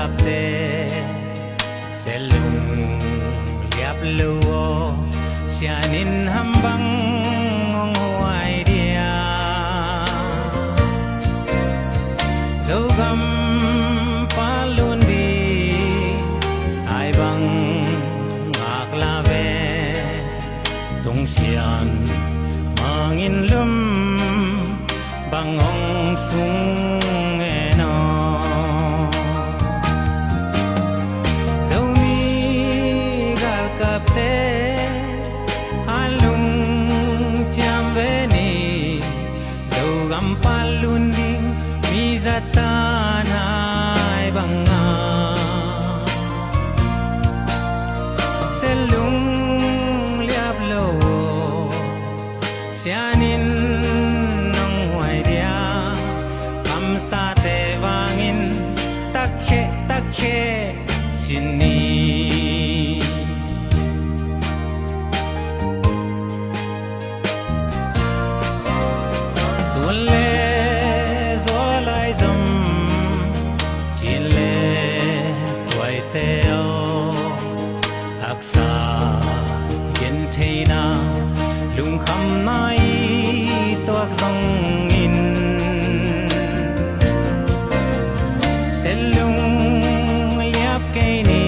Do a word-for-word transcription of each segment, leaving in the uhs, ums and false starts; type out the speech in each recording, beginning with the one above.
Galkapte, se lung liap lo aw, sian in ham bang hong huai dia. Zogam pal lun ding, ai bang ngak la ve. Tung sian mangin lum bang hong sung en aw. Zomi galkapte, a lungciam ve ni. Zogam pal lun ding mi zat tan ai bang a, se lung liap lo aw, sian in hong huai dia. Kamsate vangin takkhe, takkhe ci ni. Tun le zual ai zom, cin le tuaite aw, haksa gentheihna, lungkhamna i tuak zongin, se lung liap kei ni.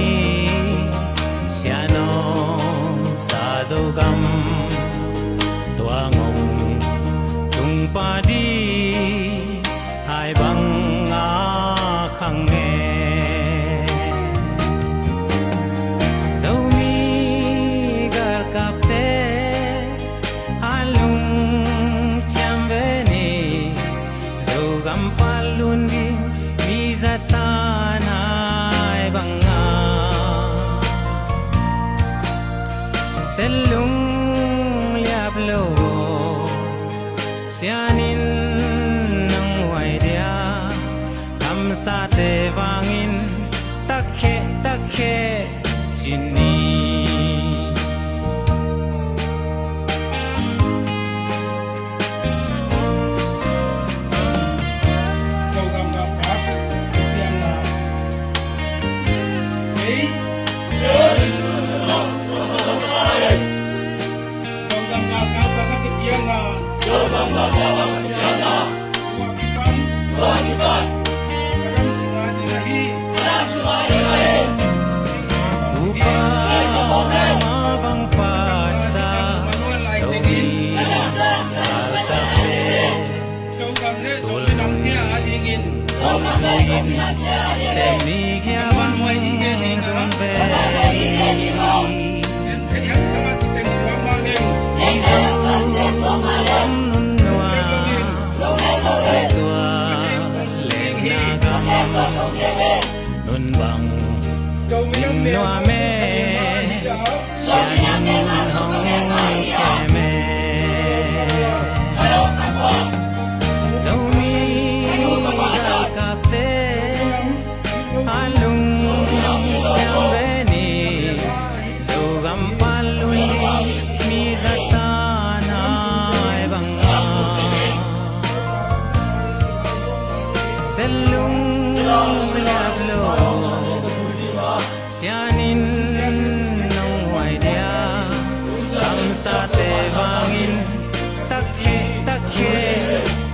Sian hong sa Zogam, tua ngong tung pa di, ai bang a khang e. Zomi galkapte, a lungciam ve ni. Zogam pal lun ding mi zat tan ai bang a, se lung liap lo aw, sian in hong huai dia. Kamsate vangin takkhe, takkhe ci ni. Upa ma bang patsa, Zomi galkapte, sulung hong zuin, semi kia bang zong ve. Ei Zogam nunnua, tua lengna gam nun bang in nuam e, sian hong kem e. Zomi galkapte, a lungciam ve ni. Zogam pal lun ding mi zat tan ai bang a, se lung liap lo aw, sian in hong huai dia. Kamsate vangin takkhe, takkhe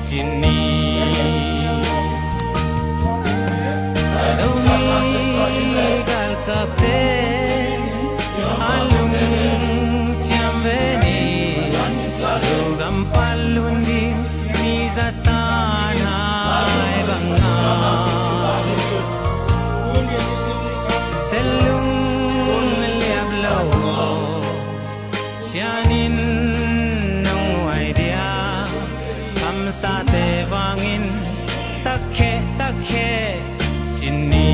ci ni. Zomi galkapte, a lungciam ve ni. Zogam pal lun ding mi zat tan ai bang a, se lung liap lo aw, sian in hong huai dia. Kamsate vangin takkhe, takkhe ci ni.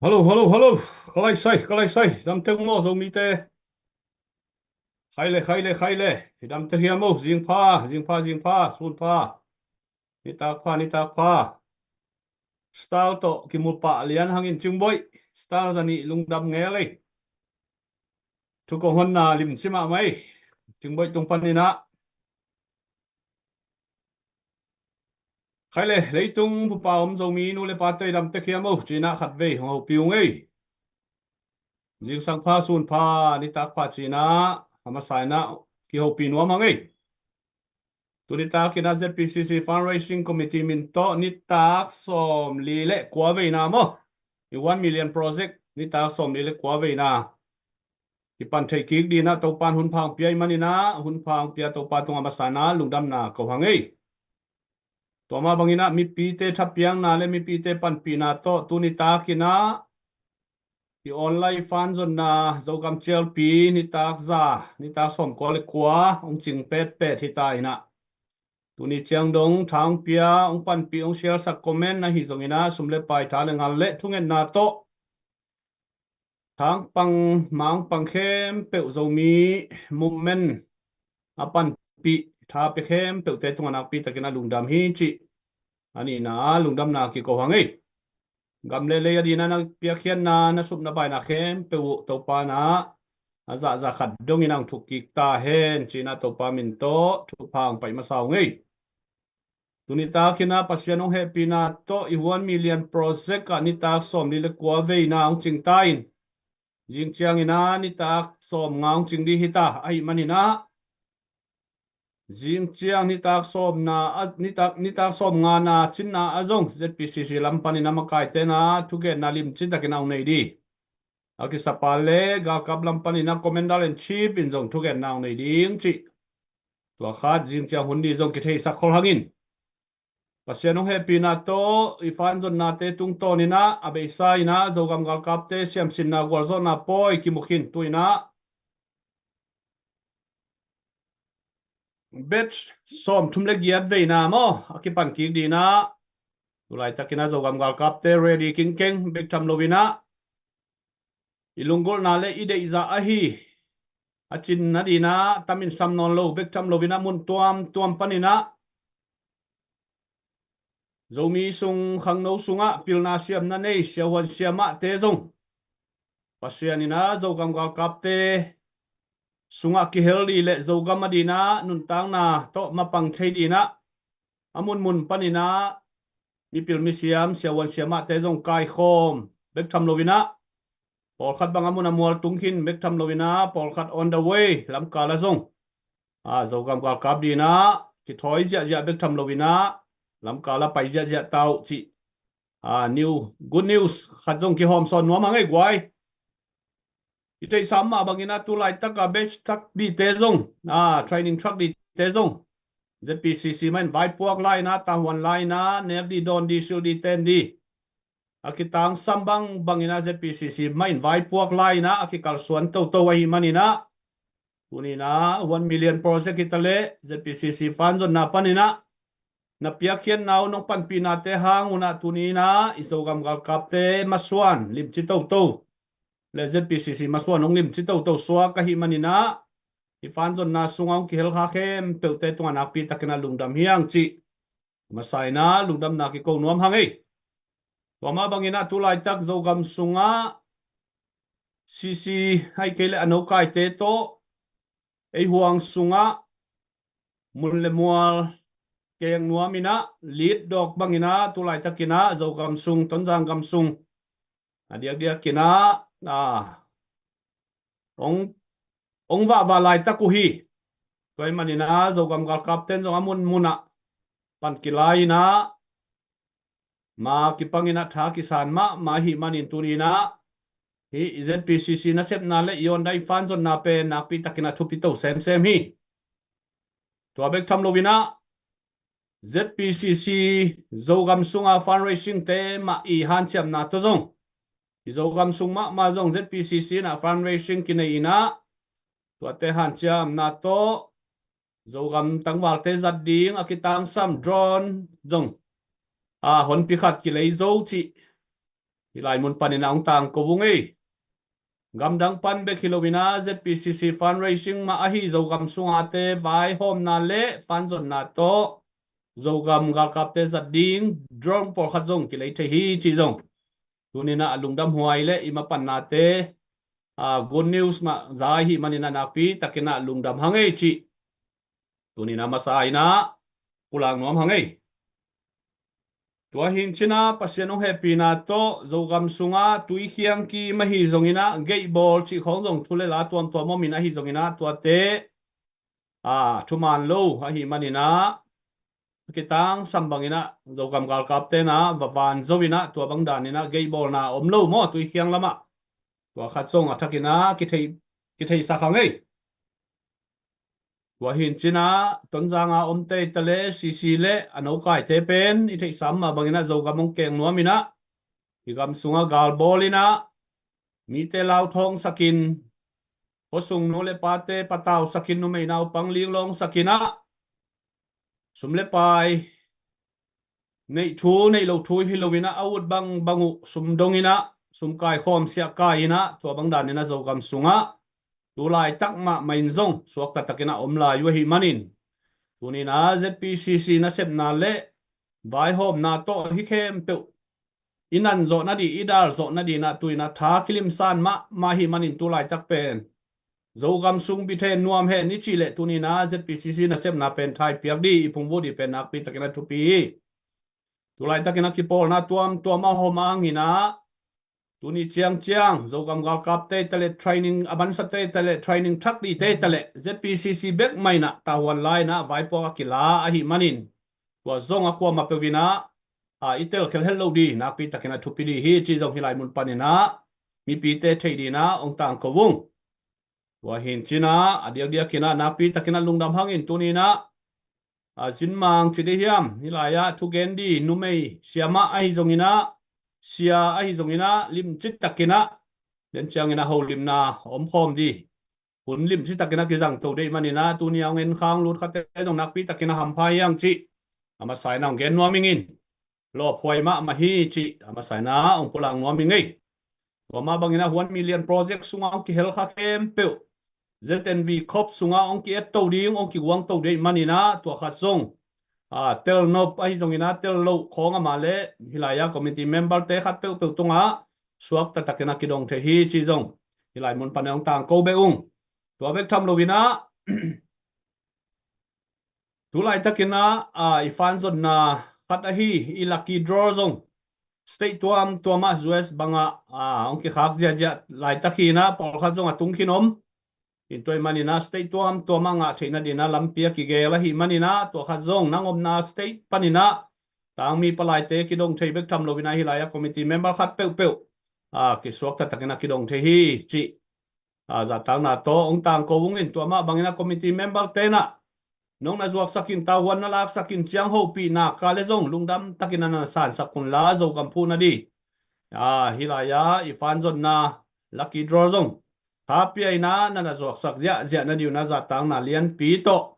Hello, hello, hello. Ka lai sai, ka lai sai. Dam teng maw, Zomite. Khai le, khai le, khai le. I dam tek hiam o, zing pha, zing pha, zing pha, sun pha. Nitak pha, nitak pha. Star tawh kimu pah lian hangin Cingboih. Star za nih lungdam ngel ei. Thu kong honna lim ci mahmah ei. Cingboih tung panin ah. Khai le, leitung bupa om Zomi nu le pate i dam tek hiam o, ci-in ah khatvei hong hopih ung ei. Zingsang pha, sun pha, nitak pha ci-in ah, a masa in ah kihopih nuam hang ei. Tu nitakin ah Z P C C Fundraising Committee min tawh nitak sawmli le kua veina maw, i one million project nitak sawmli le kua veina kipan theih kik dingin ah Topa'n hun pha hong pia ahih manin ah, hun pha hong pia Topa tungah a masa in ah lungdamna ko hang ei. Tua mah bangin ah mipite thapiakna le mipite panpihna tawh tu nitakin ah i online fan zonna Zogam cialpi nitak za, nitak sawmkua le kua hong cing petpet hi ta in ah, tuni ciang dong tha hong pia, hong panpih, hong share sak, comment ahi zongin ah sum le pai, tha le ngal le thungetna tawh thangpang mangpang khempeuh Zomi movement a panpih tha pia khempeuhte tungah nakpi takin ah lungdam hi cih a nihna ah lungdamna kiko hang ei. Gam le lei a dingin ah na piakkhiatna, na sup na baina khempeuh uh Topa'n ah a zahzah khat dongin hong thuk kik ta hen ci-in ah Topa min tawh thupha hong pai masa ung ei. Tu nitakin ah Pasian hong hehpihna tawh i one million project ah nitak sawmli le kua veina hong cing ta in, zing ciangin ah nitak sawmnga hong cing ding hi ta ahih manin ah, zing ciang nitak sawmna a, nitak, nitak sawmngana cinna ah zong Z P C C lam panin ah makaite'n ah thugenna limci takin ah hong nei ding. A kisapa le galkap lam panin ah Commander in Chief in zong thugenna hong nei ding cih tua khat zing ciang hun ding zong kitheisak khol hangin, Pasian hong hehpihna tawh i fan zonnate tungtawnin ah a beisa in ah Zogam galkapte siamsinna gualzawhna pawi kimu khin tu in ah batch sawmthum le giat veina maw, a kipan kik dingin ah tu laitakin ah Zogam galkapte ready kingkeng bek tham loin ah i lunggulhna le i deihzah ahi a cinna dingin ah tamin sam nawn lo bek tham loin ah mun tuamtuam panin ah Zomi sung khangno sungah pilna siamna nei siahuan siamahte zong Pasian in ah Zogam galkapte sungah kihel ding le Zogam a dingin ah nuntakna tawh mapang thei dingin ah a munmun panin ah mipil misiam siahuan siamahte zong kaikhawm bek tham loin ah pawlkhat bang a mun a mual tung khin bek tham loin ah pawlkhat on the way lamkal ah zong a Zogam galkap dingin ah kithawi ziahziah bek tham loin ah lamkal ah pai ziahziah ta uh cih a new good news khat zong kihawmsawn nuam hang ei guai. I theihsa mah bangin ah tu laitak a batch thak dingte zong a training thak dingte zong Z P C C mah in vaipuak lai-in ah, tahuan lai-in ah, nek ding dawn ding sil ding ten ding a kitangsam bangbangin ah Z P C C mah in vaipuak lai-in ah a kikalsuan toto ahih manin ah tuni in ah one million project hi ta leh Z P C C fan zonna panin ah na piakkhiatna uh nong panpihnate hang un ah tuni in ah i Zogam galkapte masuan limci toto le Z P C C masuan hong limci toto suak ahih manin ah i fan zonna sungah hong kihel kha khempeuhte tungah nakpi takin ah lungdam hi hang cih masa in ah lungdamna kiko nuam hang ei. Tua mah bangin ah tu laitak Zogam sungah C C ahih kei leh a nokaite tawh ei huang sungah mun le mual keng nuam in ah lead dawk bangin ah tu laitakin ah Zogam sung, Tonzang gam sung a diakdiakin ah a hong, hong vahvah laitak uh hi. Tua ahih manin ah Zogam galkapte'n zong a munmun ah pan kilai in ah ma kipangin ah tha kisan mahmah ahih manin tuni in ah hih i Z P C C nasepna le i awn dai fan zonna pen nakpi takin ah thupi to semsem hi. Tua bek tham loin ah Z P C C Zogam sunga fundraising te mah i hanciamna tawh zong i Zogam sung mahmah zong Z P C C in ah fundraising kinei in ah tuate hanciamna tawh Zogam tangvalte zat ding a kitangsam drone zong a honpi khat kilei zo cih hih lai mun panin ah hong tangko vung ei. gamdang pan bek hi loin ah Z P C C fundraising mah ahi Zogam sungate vaihawmna le fanzonna tawh Zogam galkapte zat ding drone pawlkhat zong kilei thei hi ci zong. Tuninah a lungdam huai le i mapannate, a, good news mah za ahi maninah nakpi takinah lungdam hang ei cih tuninah masa inah pulak nuam hang ei. Tua hin cinah Pasian hong hehpihna tawh Zogam sungah tuikhiang kim ahi zonginah geihbawl cih khawng zong thu le la tuamtuam omin ahi zonginah tuate, a, thuman lo ahi maninah a kitangsam banginah Zogam galkaptenah va van zo inah tua bang daninah geihbawlna om lo maw tuikhiang lamah. Tua khat zong a thakinah kithei, kitheisak hang ei. Tua hin cinah Tonzanga om tei tale C C le a nokaite pen i theihsam mah banginah Zogam hong keng nuaminah i gam sungah galbawl inah mite lauthawng sakin, khuasung nu le pate patau sakin, numei naupang linglawng sakinah sum le pai neih thu neih lo thu hi loinah a ut bangbang uh sum donginah sum kaikhawm siah kai inah tua bang daninah Zogam sungah tu laitak mahmah in zong suakta takinah om lai uh ahi manin tuninah Z P C C nasepna le vaihawmna tawh hi khempeuh i nan zawh nadih, i dal zawh nadinah tuinah tha kilimsan mahmah hi manin tu laitak pen Zogam sung bithen nuam hen i cih leh tuninah Z P C C nasepna pen thaipiak dih i phungvuh dih pen nakpi takinah thupi hi. Tu laitakinah kipawlna tuamtuam a hawm a anginah tuni ciangciang Zogam galkap tei tale training a bansa tei tale training thak dih tei tale Z P C C bek mah inah tahuan la inah vaipuak a kila ahi manin tua zong a kuamah peuh inah, a, i telkhel het lo dih nakpi takinah thupi dih hi cih zong hi lai mun paninah mipite theih dinah hong tangko ung. Tua hin cinah a diakdiakinah nakpi takinah lungdam hangin tuninah a zinmang ci dih hiam hi lai-ah thugen dih numei siamah ahi zonginah sia ahi zonginah limci takinah den cianginah holimna omkhawm dih hun limci takinah kizangto deih maninah tuni a hong enkhang lut khate zong nakpi takinah hampha hiang cih a masa inah hong gen nuam ingin lawphuai mahmah hi cih a masa inah hong pulak nuam ing ei. Tua mah banginah one million project sungah hong kihel kha khempeuh Z N V khop sungah hong ki-etto ding hong kiguangto deih maninah tua khat zong, a, telnop ahi zonginah telloh khawng amah le hi lai-ah committee member te khat peuhpeuh tungah suakta takinah kidong thei hi cih zong hi lai mun panin hong tangko beh ung. Tua bek tham loinah tu laitakinah, a, i fanzonna khat ahi i lucky draw zong state tuamtuamah U S bangah, a, hong kikhak ziahziah laitak hinah pawlkhat zong a tung khin om. Hin tua hi maninah state tuamtuamah ngah theih nadinah lampi a kigel ahi maninah tua khat zong nang omna state paninah tangmi palaite kidong thei bek tham loinah hi lai-ah committee member khat peuhpeuh, a, kisuakta takinah kidong thei hi cih, a, zahtakna tawh hong tangko ungin tua mah banginah committee member tenah nong na zuaksakin tahuan na laksakin ciang hopihna kale zong lungdam takinah na sansak unla Zogam phuh nadih, a, hi lai-ah i fanzonna lucky draw zong tha pia inah na na zuaksak ziahziah nadih unah zahtakna lianpi tawh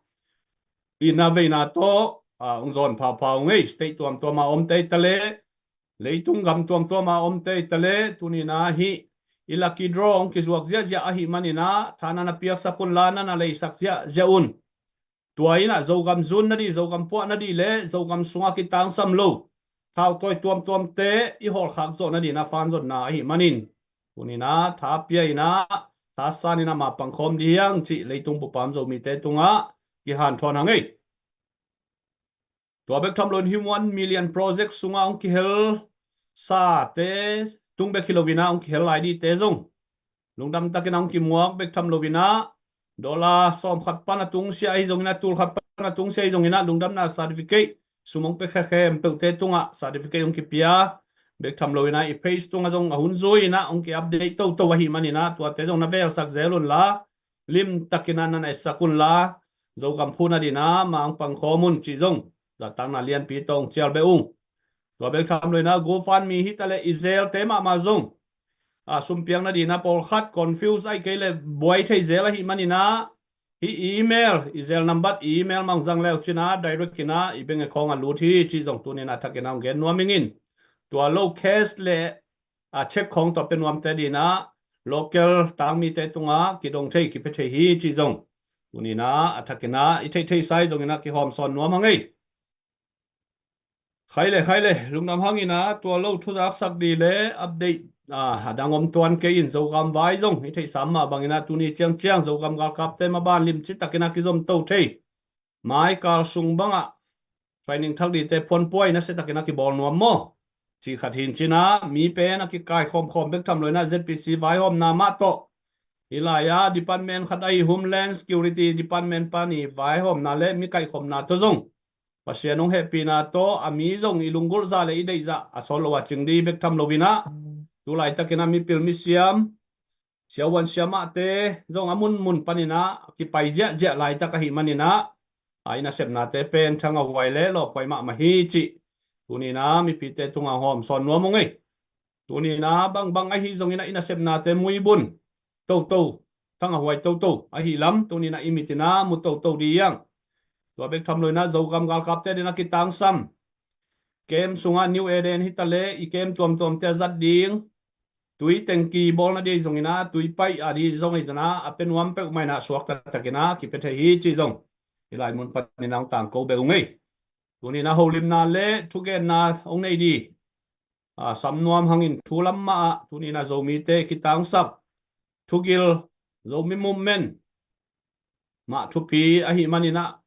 i na veina tawh, a, hong zawn phapha ung ei. State tuamtuamah om tei tale leitung gam tuamtuamah om tei tale tuninah hih i lucky draw hong kizuak ziahziah ahi maninah tha na na piaksak unla na na leisak ziahziah un. Tua inah Zogam zun nadih, Zogam puah nadih le Zogam sungah kitangsam lo thautawi tuamtuamte i hawlkhak zawh nadinah fanzonna ahi manin tuninah tha pia inah tha saninah mapangkhawm dih hiang cih leitung pupam Zomite tungah kihanthawn hang ei. Tua bek tham loin hih one million project sungah hong kihel sate tung bek hi loinah hong kihel lai dihte zong lungdam takinah hong kimuak bek tham loinah dollar sawm khat pan a tungsia ahi zonginah tul khat pan a tungsia ahi zonginah lungdamna certificate sum hong pia khempeuhte tungah certificate hong kipia bek tham loinah i page tungah zong a hun zui inah hong ki-update toto ahi maninah tuate zong na velsak zel unla lim takinah na na etsak unla Zogam phuh nadinah mapangkhawm un cih zong zahtakna lianpi tawh hong cial beh ung. Tua bek tham loinah GoFundMe hi tale i zelte mahmah zong, a, sumpiak nadinah pawlkhat confuse ahi kei le buai thei zel ahi maninah hih i email, i zel nambat, i email mah hong zang leu cinah direct inah i bank account a lut hi cih zong tuninah thakinah hong gen nuam ingin tua lo cash le, a, cheque khawng tawh pia nuamte dinah local tangmite tungah kidong thei, kipia thei hi cih zong tuni-in ah a thakin ah i theihtheihsa hi zongin ah kihawmsawn nuam hang ei. Khai le, khai le, lungdam hangin ah tua lo thuzaksak ding le update, ah, a dang om tuan kei in, Zogam vai zong i theihsa mah bangin ah tuni ciangciang Zogam galkapte maban limci takin ah kizom to thei. Mai kal sung bangah training thak dingte phuanpua in nasia takin ah kibawl nuam maw? Cih khat hi in cin ah mi pen a kikai khawmkhawm bek tham lo-in ah Z P C vaihawmna mah tawh, hih lai-ah department khat ahi Homeland Security Department pan i vaihawmna le mi kaihkhopna tawh zong, Pasian hong hehpihna tawh a mi zong i lunggulh zah le i deih zah a sawt lo a cing ding bek tham lo-in ah, tu laitakin ah mipil misiam, siavuan siamahte zong a munmun panin ah kipai ziahziah laitak ahih manin ah, a, i nasepnate pen thangahhuai le lawphuai mahmah hi cih tuni-in ah mipite tungah hawmsawn nuam ung ei. Tuni-in ah bangbang ahi zongin ah i nasepnate muibun toto, thangahhuai toto ahih lam tuni-in ah i mit in ah mu toto ding hi hang. Tua bek tham lo-in ah Zogam galkapte adingin ah kitangsam camp sungah New Eden hi ta leh i camp tuamtuamte a zat ding tui tengki bawlna ding ahi zongin ah, tui paih a ding zong ahi zongin ah, a pia nuam peuhmah in ah suakta takin ah kipia thei hi cih zong hih lai mun panin ah hong tangko beh ung ei. Tuni-in ah holimna le thugenna hong nei ding, a, sam nuam hangin thu lam mah ah tuni-in ah Zomite kitangsap thugil, Zomi movement mah thupi ahih manin ah,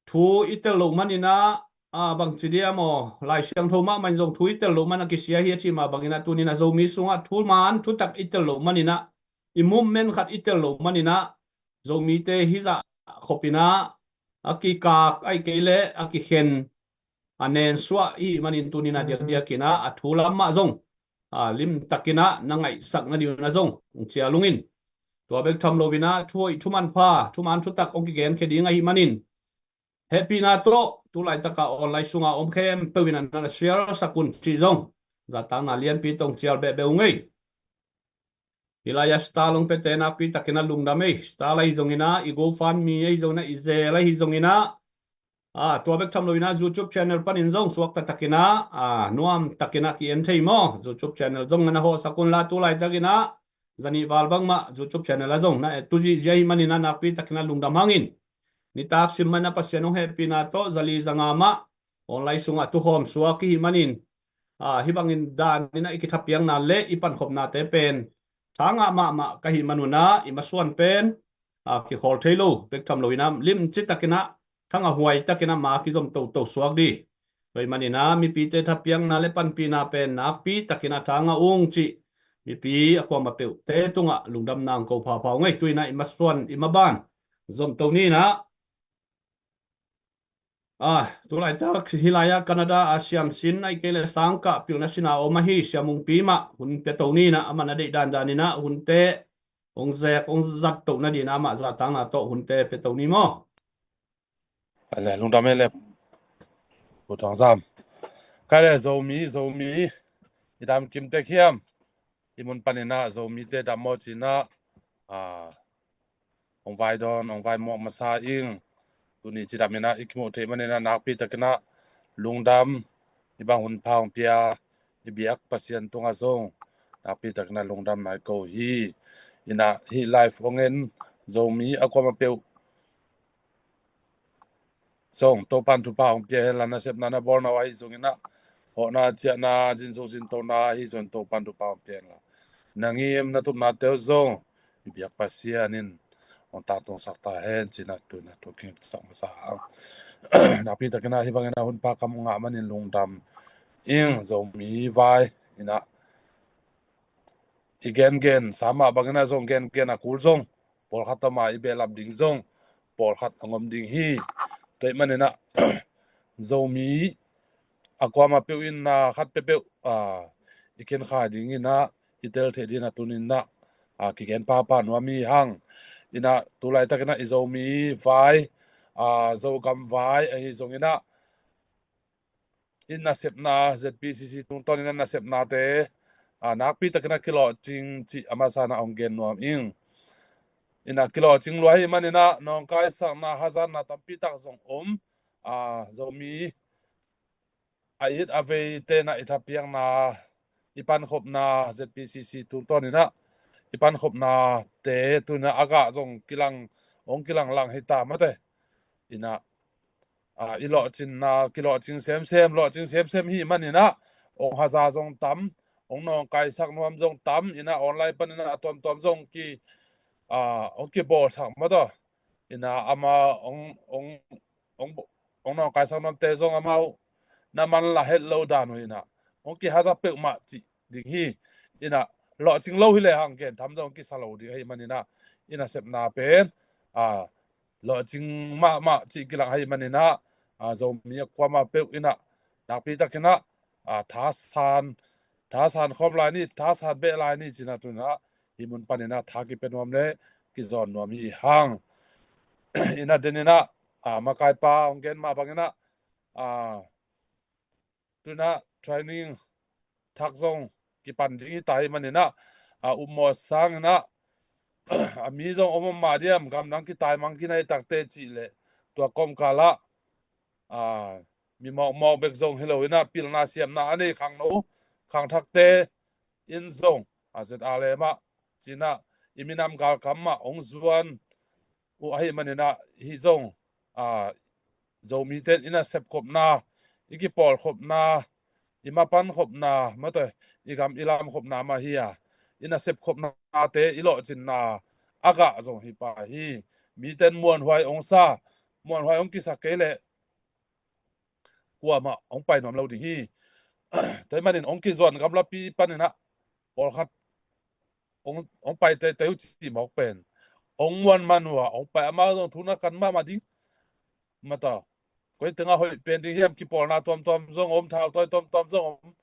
thu i tel loh manin ah, a, bangci diam aw, Lai Siangtho mahmah in zong thu i tel loh man a kisia hi a cih mah bangin ah tuni-in ah Zomi sungah thu man thutak i tel loh manin ah, i movement khat i tel loh manin ah, Zomite hih zah khopin ah a kikak ahih kei leh a kikhen a nensuah ahih manin tuni-in ah diakdiakin ah a thu lam mah zong, a, limtakin ah na ngaihsak nading un ah zong hong cial ung in. Tua bek tham lo-in ah thu hoih, thu manpha, thu man thutak hong kigenkhia ding ahih manin hehpihna tawh tu laitak a online sungah om khempeuh in ah na share sak un cih zong zatakna lianpi tawh hong cial behbeh ung ei. Hih lai-ah star hong piate nakpi takin ah lungdam ei. Star ahi zongin ah, i GoFundMe ahi zongin ah, i Zelle ahi zongin ah, a, tua bek tham lo-in ah YouTube channel panin zong suakta takin ah, a, nuam takin ah ki-en thei maw? YouTube channel zong na hawhsak un la, tu laitakin ah zanih val bangmah YouTube channel ah zong na et tu zihziah ahih manin ah nakpi takin ah lungdam hangin, nitak sim mah in ah Pasian hong hehpihna tawh zali zanga mah online sungah tukhawm suak i hih manin, a, hih bangin danin ah i kithapiakna le i pankhopnate pen thangah mahmah ka hih man un ah i masuan pen, a, kikhawl thei lo bek tham lo-in ah limci takin ah thangahhuai takin ah ma kizom toto suak ding. Tua ahih manin ah mipite thapiakna le panpihna pen nakpi takin ah thangah ung cih mipi a kuamah peuhte tungah lungdamna hong ko phapha ung ei. Tu-in ah i masuan, i maban zom to ni in ah, a, tu laitak hih lai-ah Canada a siamsin ahih kei leh sangkah pilna sin a om ahi Sia Mungpi mah hun pia to ni in ah, amah na deih dandan in ah hunte hong zek, hong zat toh nading in ah amah zahtakna tawh hunte pia to ni maw? Khai le, lungdam ei le, Pu Thang Zam. Khai le, Zomi, Zomi, i dam kim tek hiam? I mun panin ah Zomite dam maw ci-in ah, a, hong vai dawn, hong vai muak masa ing. Tuni cidam in ah i kimuh theih manin ah nakpi takin ah lungdam, hih bang hun pha hong pia i biak Pasian tungah zong nakpi takin ah lungdam nai ko hi. In ah hih live hong en Zomi a kuamah peuh zong Topa'n thupha hong pia hen la, nasepna na bawlna uh ahi zongin ah, hawhna, ciahna, zin suk zin tona ahi zongin Topa'n thupha hong pia hen la, na ngim na tupnate uh zong i biak Pasian in hong tangtungsak ta hen ci-in ah tu-in ah thu kingsak masa hang. Nakpi takin ah hih bangin ah hun pha kam ngah manin lungdam ing. Zomi vai in ah i gengen sa mah bangin ah zong gengen a kul zong pawlkhat tawh mah i behlap ding zong pawlkhat a ngom ding hi. Tua ahih manin ah Zomi a kuamah peuh in na khat peuhpeuh, a, i khenkhia dingin ah i tel theih dingin ah tuni-in ah, a, kigen phapha nuam hi hang. In ah tu laitakin ah i Zomi vai, a, Zogam vai ahi zongin ah i nasepna, Z P C C tungtawnin a nasepnate, a, nakpi takin ah kilawhcing cih a masa-in ah hong gen nuam ing. In ah kilawhcing lua ahih manin ah nawngkaisakna, hazatna tampi tak zong om, a, Zomi a it a veite in ah i thapiakna, i pankhopna Z P C C tungtawnin ah i pankhopnate tuna a gah zong kilang, hong kilanglang hi ta mate. Ina, a, i lawhcinna, kilawhcing semsem, lawhcing semsem hi manina, hong haza zong tam, hong nawngkaisak nuam zong tam, ina online panina a tuamtuam zong ki, a, hong kibawlsak mataw. Ina ama hong, hong, hong, hong nawngkaisak nuamte zong amau na man la het lo dan uh ina hong kihaza peuhmah cih ding hi. Ina lawhcing lo hi le hang gen tham zong kisa lo ding ahi manina, ina sepna pen, a, lawhcing mahmah cih kilang ahi manina, a, Zomi a kuamah peuh ina nakpi takina, a, thasan, thasan khawm lai ni, thasan beh lai ni cina tuna hi mun panina tha kipia nuam le kizawn nuam hi hang. Ina denina, a, makaipa hong gen mah bangina, a, tuna training thak zong kipan ding hi ta hi manina, a, upmawh sangina, a, mi zong om om mah diam, gamdang kitaimang kinai takte cih le tua kawmkala, a, mi mawkmawk bek zong hi lo ina pilna siamna a nei khangno khangthakte in zong, a, Z R M ah cina i minam galkam mah hong zuan uh ahi manina hi zong, a, Zomite in i nasep khopna, i kipawl khopna, i mapan khopna mataw, i gam i lam khopna mah hi a, i nasep khopnate i lawhcinna a gah zong hi pa hi. Mite in muanhuai hong sa, muanhuai hong kisa kei le kuamah hong pai nuam lo ding hi. Tua hi manin hong kizuan gamlapi panina pawlkhat hong, hong pai teitei uh cih mawk pen hong muan man uh a hong pai amau zong thu na kan mahmah ding. Mataw, koi tengah hoih pen ding hiam, kipawlna tuamtuam zong om, thautawi tuamtuam zong om.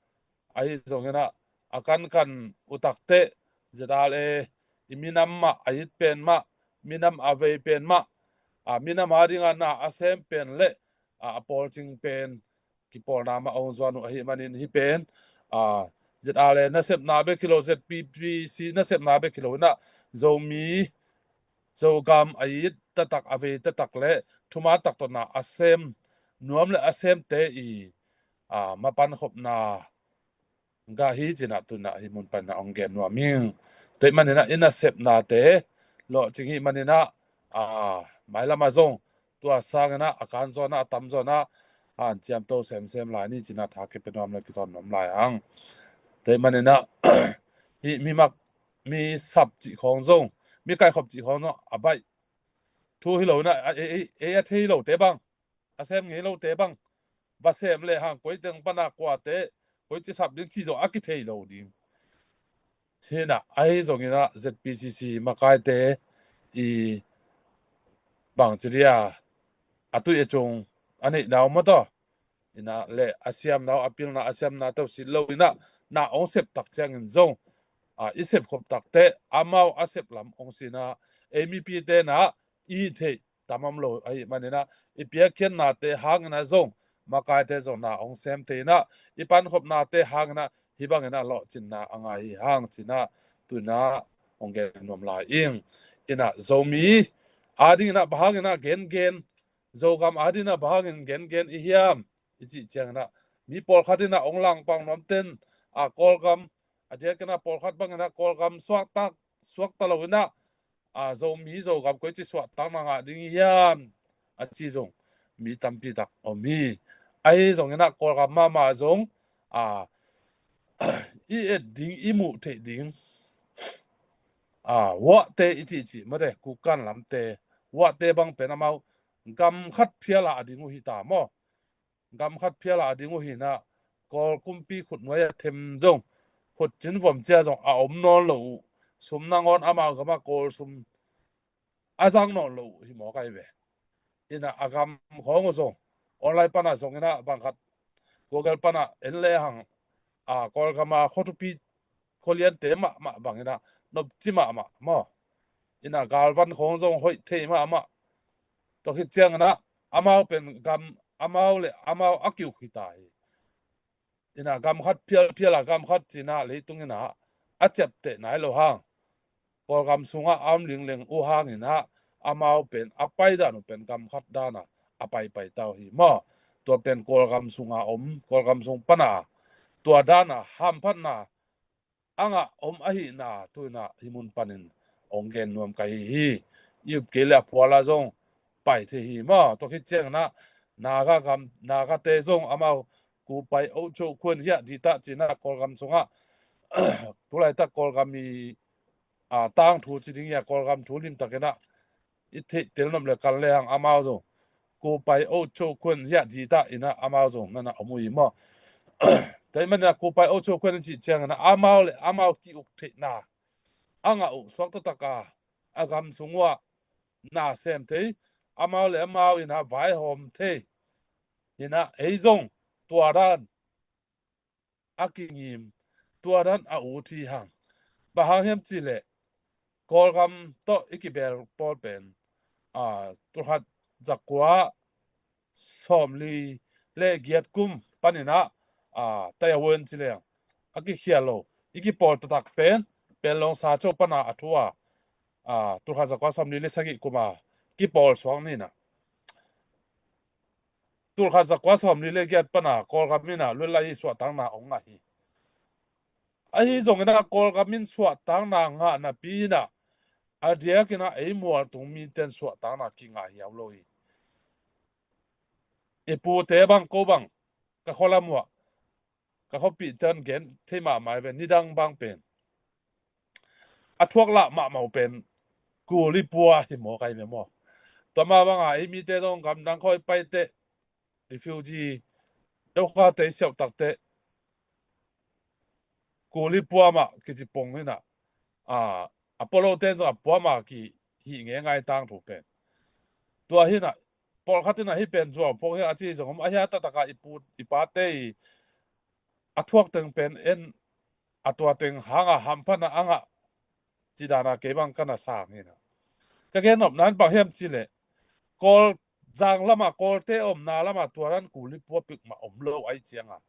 Ahi zongina a kankan uh takteh Z R A i minam mah, a it pen mah, minam a vei pen mah, a, minam a dinga na a sem pen le, a, a pawlcing pen kipawlna mah hong zuan uh ahi manin hi pen, a, Z R A nasepna bek hi lo, Z P P C nasepna bek hi lo ina Zomi, Zogam a it taktak, a vei taktak le thuman taktak tawh na a sem nuam le a semte i, a, mapan khopna gah hi cina tuna hi mun panina hong gen nuam ing. Tua hi manina i nasepnate lawhcing hi manina, a, mailam ah zong tua sangina a kan zawna a tam zawna hanciam to semsem lai ni cina tha kipia nuam le kizawn nuam lai hang. Tua hi manina hi mi mak, mi sap cih khawng zong, mi kaikhop cih khawng zong a baih thu hi lo ina, a, ei, ei, ei a thei lote bang, a sem ngei lote bang va sem le hang koi teng pana kuate, koi ci sap ding ci zong a kithei lo ding. Hina ahi zongina Z P C C makaite i bang ci dia a tui a cung a neih nau mataw, ina le a siam nau, a pilna, a siamna tawh sit lo ina na hong sep tak ciangin zong, a, i sep khop takteh amau a sep lam hong sina, ei mipite na i theih tam om lo ahi manina i piakkhiatnate hangina zong makaite zong na hong sem thei ina, i pankhopnate hangina hi bangina lawhcinna a ngai hi hang cina tuna hong gen nuam lai ing. Ina Zomi a dingina bang hangina gengen, Zogam a dingina bang hangin gengen i hiam i cih ciangina mi pawlkhat ina hong langpang nuamten, a, Kawlgam, a diakina pawlkhat bangina Kawlgam suaktak, suakta lo ina, a, Zomi Zogam koi ci suahtakna ngah ding hiam a ci zong mi tampi tak om hi. Ahi zongina Kawlgam mahmah zong, a, i et ding, i muh theih ding, a, vuahte i cihcih mate, kukan lamte vuahte bang pen amau gam khat phiala a ding uh hi ta maw? Gam khat phiala a ding uh hina, Kawl kumpi khutnuai a them zong, khutcin vom cia zong a om nawn lo uh, sum nangawn amau gama Kawl sum a zang nawn lo uh hi mawk ai ve. Ina a gam khawng uh zong online pana zongina bangkhat Google pana en le hang, a, Kawlgama khuathupi khualiante mahmah bangina nopci mahmah maw? Ina galvan khawng zong hoih thei mahmah. Tua khit ciangina amau pen gam amau le amau a kiuk hi ta hi. Ina gam khat phialphial a gam khat cina leitung ina a ciapteh nai lo hang, Kawlgam sungah a om lingleng uh hangina amau pen a paidan uh pen gam khat dana a paipai ta uh hi maw? Tua pen Kawlgam sunga om, Kawlgam sung pana tua dana hamphatna a ngah om ahihna tu-in ah hih mun panin hong gen nuam ka hi hi. I up kei leh a phual ah zong pai thei hi maw. Tua khit ciangin ah Naga gam, Nagate zong amau กูไป โอโชคควร hiah ดีตะ ci-in ah Kawlgam sungah tulaitak Kawlgam i, a, tangthu ci ding hi a, Kawlgam thu limtakin ah i theih tel nop le kan le hang amau zong กูไป โอโชคควร hiah ดีตะ in ah amau zong na na om uh hi maw. Tua ahih manin ah กูไป โอโชคควร i cih ciangin ah amau le amau ki-uk theihna a ngah uh suak taktak a, a gam sung uah na sem thei, amau le amau in ah vaihawm thei in ah ei zong tua dan a kingim, tua dan a ut hi hang. Bang hang hiam cih leh Kawlgam tawh i kibel pawl pen, a, tulkhat zakua sawmli le giat kum panin ah, a, Taiwan ci leng a kikhial lo, i kipawl taktak pen Panglong Sacho pan a a thu a, a, tulkhat zakua sawmli le sagih kum a kipawl suak ni in ah tulkhat zakua sawmli le giat pan a Kawlgam in ah lutla i suahtakna hong ngah hi. Ahi zongin ah Kawlgam in suahtakna ngah napi in ah a diakin ah ei mualtung mite in suahtakna kingah hiau lo hi. I pute bang, ko bang, ka khualam uah ka khuapihte in gen thei mahmah hi ve, nidang bang pen a thuak lah mahmah uh pen kuli pua hi maw, kai ve maw. Tua mah bang a ei mite zong gamdang khawng i pai teh, refugee, dokhate i siauh tak teh kuli pua mah kici pong hi in ah, a, a pua lote in zong a pua mah kihih ngeingai tangthu pen. Tua hi in ah pawlkhat in ah hih pen zuau phawk hi a ci zong om, ahi a taktak a i pu i pate i a thuak teng pen en, a tua teng hang a hamphatna a ngah cih dan a kei bang ka na sang hi in ah. Ka gen nopna in bang hiam cih leh Kawlzang lam a, Kawlte omna lam a tua dan kuli pua peuhmah om lo ahih ciang a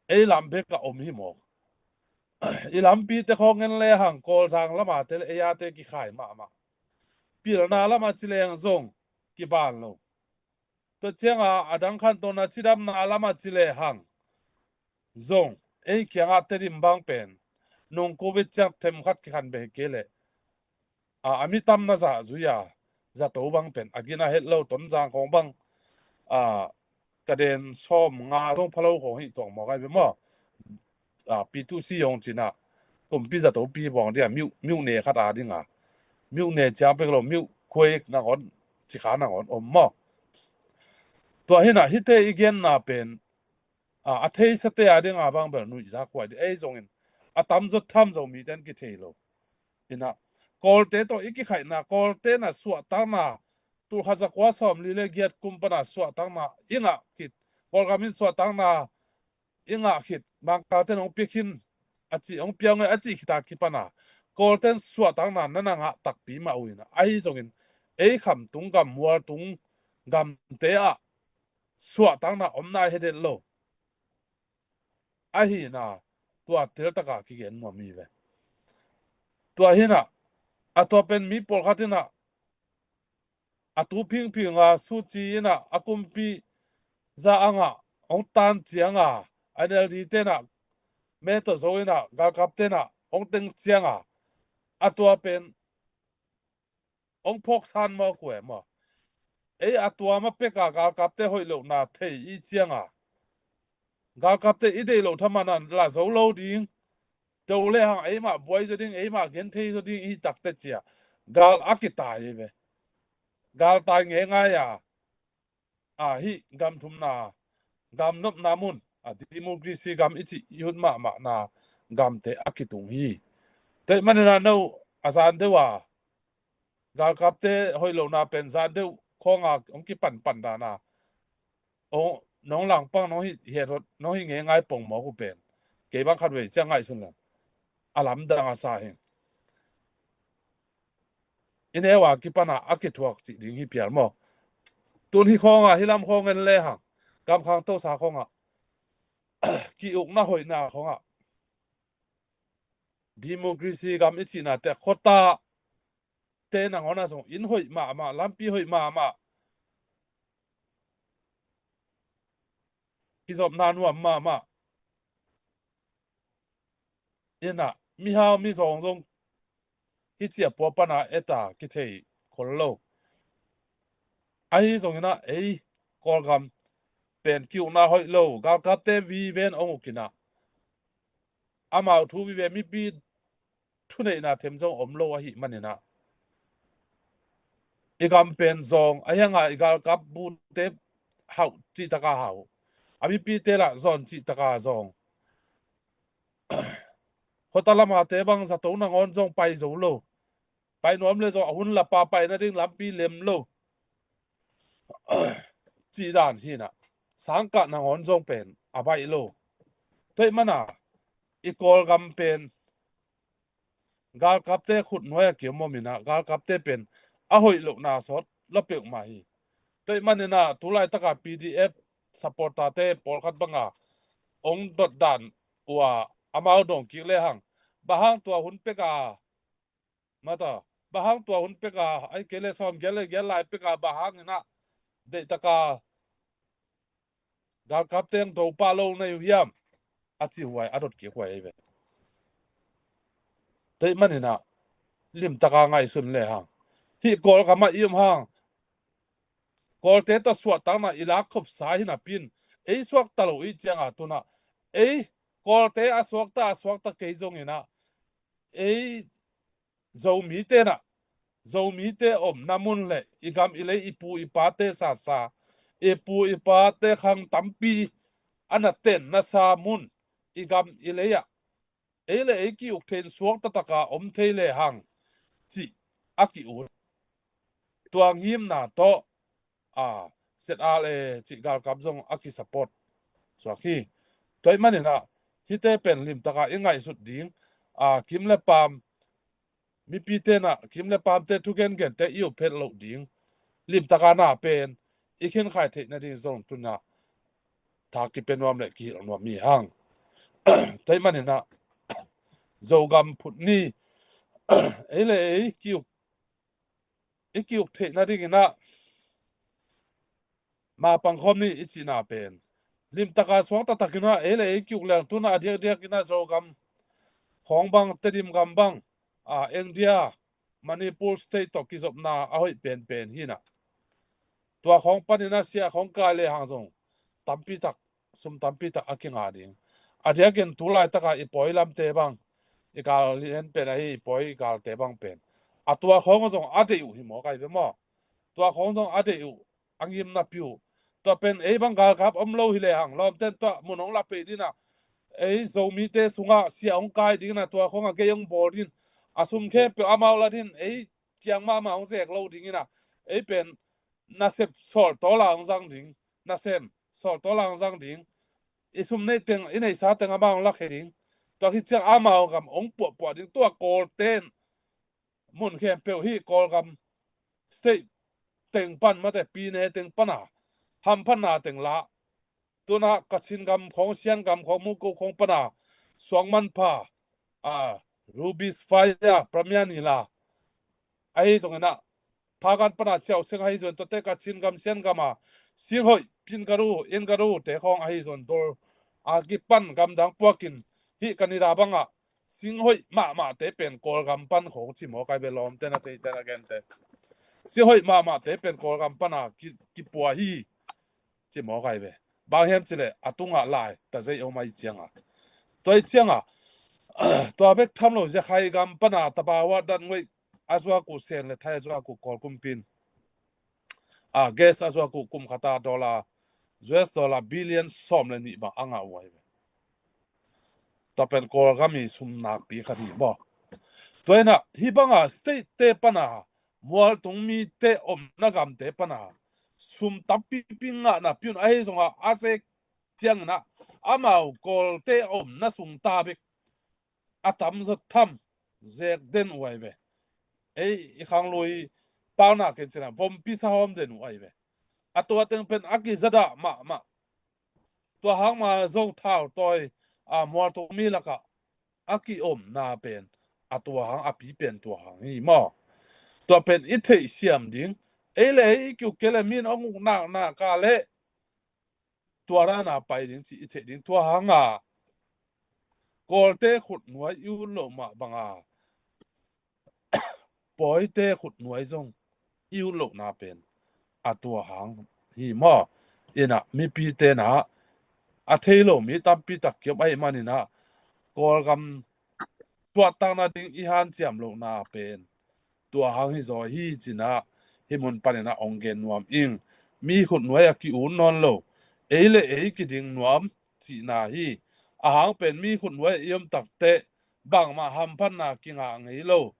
ei lam bek ah om hi maw. I lampite khawng en le hang Kawlzang lam a te le ei a te kikhai mahmah. Pilna lam a ci leng zong kiban lo. Tua ciang a a dang khantawn a cidamna lam a ci le hang zong ei kiang ah Tedim bang pen nung Covid ciang themkhat kikhan beh hi kei leh, a, a mi tamna zah zui a zato bang pen a gina het lo. Tonzang khawng bang, a, ka den sawmnga zong pha lo khawng hi tuak maw, kai ve maw. A, P two C hong ci in ah kumpi zatopi bawng ding a, miuh, miuh ne khat a ding a, miuh ne ciang pek lo, miuh khuai nangawn, cikha nangawn om maw. Tua hi in ah hihte i genna pen, a, a theisate a ding a bang bel nuihza khuai ding, ei zongin a tamzaw tham Zomite in kithei lo. In ah Kawlte tawh i kikhaihna, Kawlte in ah suahtakna, tulkhat zakua sawmli le giat kum pan a suahtakna i ngah khit, Kawlgam in suahtakna i ngah khit, Mangkalte in hong pia khin a cih, hong pia ngei a cih khit a kipan a Kawlte in suahtakna na na ngah takpi mah uh in ah, ahi zongin ei khamtung gam, mualtung gamte ah suahtakna om nai hi det lo. Ahi in ah tua teltak a kigen nuam hi ve. Tua hi in ah a tua pen mi pawlkhat in ah a tu phingphing a suci in ah a kumpi za a ngah hong tan ciang a, NLD te in ah me tawh zo in ah galkapte in ah hong teng ciang a, a tua pen hong phawk san maw, kua maw. Ei a tua mah pek a galkapte hoih lohna thei i ciang a, galkapte i deih loh thaman a lah zo lo ding. Do le hang eimah buai zaw ding, eimah genthei zaw ding i hi tak teh ci a gal a kitai hi ve. Gal tai ngeingai a, a, hih gam thumna, gam nopna mun, a, democracy gam i cih i hun mahmahna gamte a kitung hi. Tua ahih manin ah no a zan deuh a galkapte hoih lohna pen zan deuh khawng a hong kipanpan dan a, o, nong langpang, nong hih, hiat hot, nong hih ngeingai pongmawk uh pen kei bang khatvei ciang ngaihsun leng a lamdang a sa hi. I neu a kipan a a kithuak cih ding hi phial maw. Tun hih khawng a, hih lam khawng en le hang, gam khangtosa khawng a, ki-ukna hoihna khawng a, democracy gam i cihna te, khuata te nangawn a zong inn hoih mahmah, lampi hoih mahmah, kizopna nuam mahmah, inah mihau mizawng zong hi ciapua pana eta kithei khol lo. Ahi zonginah ei Kawlgam pen ki-ukna hoih lo, galkapte viven ong ukinah amau thu vive, mipi thuneihna them zong om lo ahi maninah i gam pen zawng ahi hanga i galkap bute hauh cihtaka hauh, a mipite lah zawn cihtaka zawng. Hota lamate bang zato nangawn zong pai zo lo. Pai nuam le zong a hun lapa paina ding lampi lem lo. Cih dan hinah sangkah nangawn zong pen a baih lo. Tuaih mana i Kawlgam pen galkapte khut nuai a kiom om inah galkapte pen a hoih lohna sawt la peuhmah hi. Tuaih maninah tulaitaka P D F supporter-te pawlkhat banga ong dotdan uh a amau dawng kik lehang, bang hang tua hun peka mata, bang hang tua hun peka ai kei le sawm gial le gial lai peka bang hanginah deihtaka galkapte ong do pah lo na hi uh hiam? A ci huai, a dot kik huai ahi ve. Tuaih maninah limtaka ngaihsun lehang, hih Kawlgamah i om hang Kawlte tawh suahtakna i lak khopsa hi napi-in ei suakta lo i cianga tunah ei Kawlte a suakta a suakta kei zonginah ei Zomite nah, Zomite omna mun le i gam i lei i pu i pate satsa, i pu i pate khang tampi a na tenna sa mun, i gam i lei ah ei le ei ki-uk theih in suakta taka om thei lehang cih a ki-ut. Tua ngimna tawh a Z R A cih galkap zong a ki-support suak hi. Tuaih maninah hihte pen limtaka i ngaihsut ding, a kim le paam, mipite nah kim le paamte thu gengente i up phet loh ding, limtaka na pen i khenkhai theih nading zong tunah tha kipia nuam le kihilh nuam hi hang. Tuaih maninah Zogam phut ni ei le ei ki-uk, i ki-uk theih nadinginah mapang khawm ni i cihna pen limtaka suakta takinah ei le ei ki-uk leng tunah a diakdiakinah Zogam khawng bang, Tedim gam bang, a India, Manipur state tawh kizopna a hoih penpen hinah tua khawng paninah sia khawng kai lehang zong tampitak, sum tampitak a kinga ding. A diakin tulaitaka i pawi lamte bang, i gal lian pen ahi i pawi i galte bang pen a tua khawng zong a deih uh hi maw kai ve maw? Tua khawng zong a deih uh, a ngim napi uh. Tua pen ei bang galkap om lo hi lehang lawmten tuah mun hong la pei dinah ei Zomite sungah sia hong kai dinginah tua khawngah gei hong bawl din, a sum khempeuh amau la din, ei kiang mahmah hong zek lo dinginah ei pen nasep sawltawla hong zang ding, nasem sawltawla hong zang ding, i sum neih teng i neihsa teng amau hong lakhia ding. Tua hi ciang amau gam hong puahpuah ding. Tua Kawlten mun khempeuh hih Kawlgam state teng pan mate pine teng pana hamphatna teng lah tunah Kachin gam khawng, Sian gam khawng, Muko khawng pana suang manpha, a, Rubies Fire Premier Nila ahi zonginah Phagan pana Ciau Seng ahi zon tuate Kachin gam, Sian gama Singhoih, Pin Garu, In Garu te khawng ahi zon dol a kipan gamdang puakin hih Canada bangah Singhoih mahmahte pen Kawlgam pan khawng ci maw kai ve lawmte na teite na gente. Singhoih mahmahte pen Kawlgam pana ki, kipua hi ci maw kai ve. Bang hiam cileh a tungah lai ta zei om ahi cianga. Tua ahi cianga tua bek tham lo Zakhai gam pana tabawa dan ngoih a zuak uh Sen le Thai a zuak uh Kawl kumpin a gas a zuak uh kum khata dollar, U S dollar billion sawm le nih bang a ngah uh ahi ve. Tua pen Kawlgam i sum nakpi khat hi maw? Tua inah hih banga state te pana mualtung mite omna gamte pana sum tampipi ngahna piun ahi zongah a zek cianginah amau Kawlte omna sung ta bek a tamzaw tham zek den uh ahi ve. Ei i khanglui paunak in cinah vompi sa hawm den uh ahi ve. A tua teng pen a kizadah mahmah. Tua hang ma zong thautawi a mualtung mi lakah a kiomna pen a tua hang a pi pen tua hang hi maw? Tua pen i theihsiam ding. Ei le ei i kiuk kei le min hong uk naknak a le tua rana pai ding cih i theih ding. Tua hanga Kawlte khutnuai i ut loh mah banga Pawite khutnuai zong i ut lohna pen a tua hang hi maw? Inah mipi tenah a thei lo mi tampi tak kiom ahih maninah Kawlgam suahtakna ding i hanciam lohna pen tua hang hi zaw hi cinah hih mun paninah ong gen nuam ing. Mi khutnuai a ki-ut nawn lo, ei le ei kiding nuam cihna hi. A hang pen mi khutnuai a i om takteh bangmah hamphatna kingah ngei lo.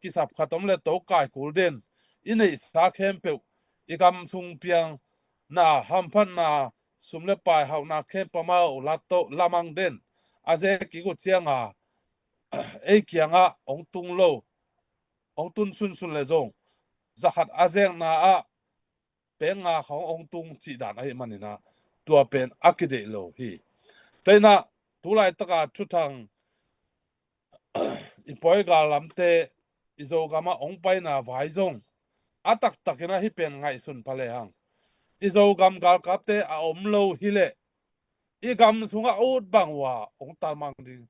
Kisap khat om le to kai kul den. I neihsa khempeuh i gam sung piang na hamphatna sum le pai hauhna khempeuh amau lat to lamang den. A zek kik uh cianga ei kiangah ong tung lo, ong tun sunsun le zong zakhat a zekna ah peng nga khawng ong tung cih dan ahih maninah tua pen a kideih lo hi. Tua inah tulaitaka thuthang i pawi gal lamte i Zogamah ong paina vai zong a taktakinah hih pen ngaihsun pha lehang i Zogam galkapte a om lo hileh i gam sungah ut bang uh a ong tal mang ding,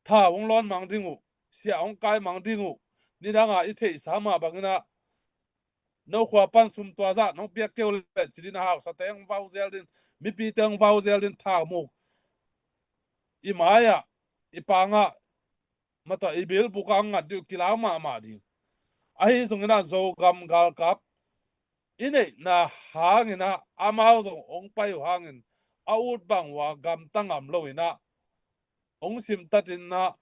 thau ong lawn mang ding uh, siah ong kai mang ding uh, nidanga i theihsa mah banginah no khua pan sum tua zah nong piak keu le cidin a hausate ong vau zel din, mipite ong vau zel din, thau muk i mai-ah i pangah mata i bilbukah ong ngat dih uh kilau mahmah ding. Ahi zongin ah Zogam galkap i neihna hangin ah amau zong ong pai uh hangin a ut bang uh a gamta ngam loin ah ong simtatin ah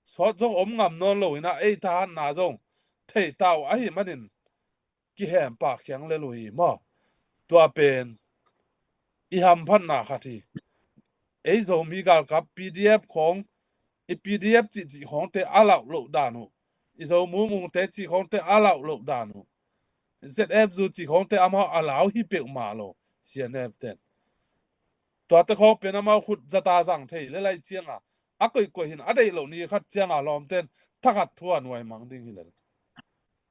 sawt zong om ngam nawn loin ah ei thahatna zong theita uh ahih manin kihempa khiang lel uh hi maw? Tua pen i hamphatna khat hi. Ei Zomi galkap P D F khawng, i P D F cihcih khawngte a lauh loh dan uh, i Zo mumungte cih khawngte a lauh loh dan uh, Z F zu cih khawngte amau a lau hi peuhmah lo, C N F ten. Tuate khawng pen amau khut zata zang thei le lai cianga a koihkoih hin a deih loh ni khat cianga lawmten thakhat thu a nuai mang ding hi lel.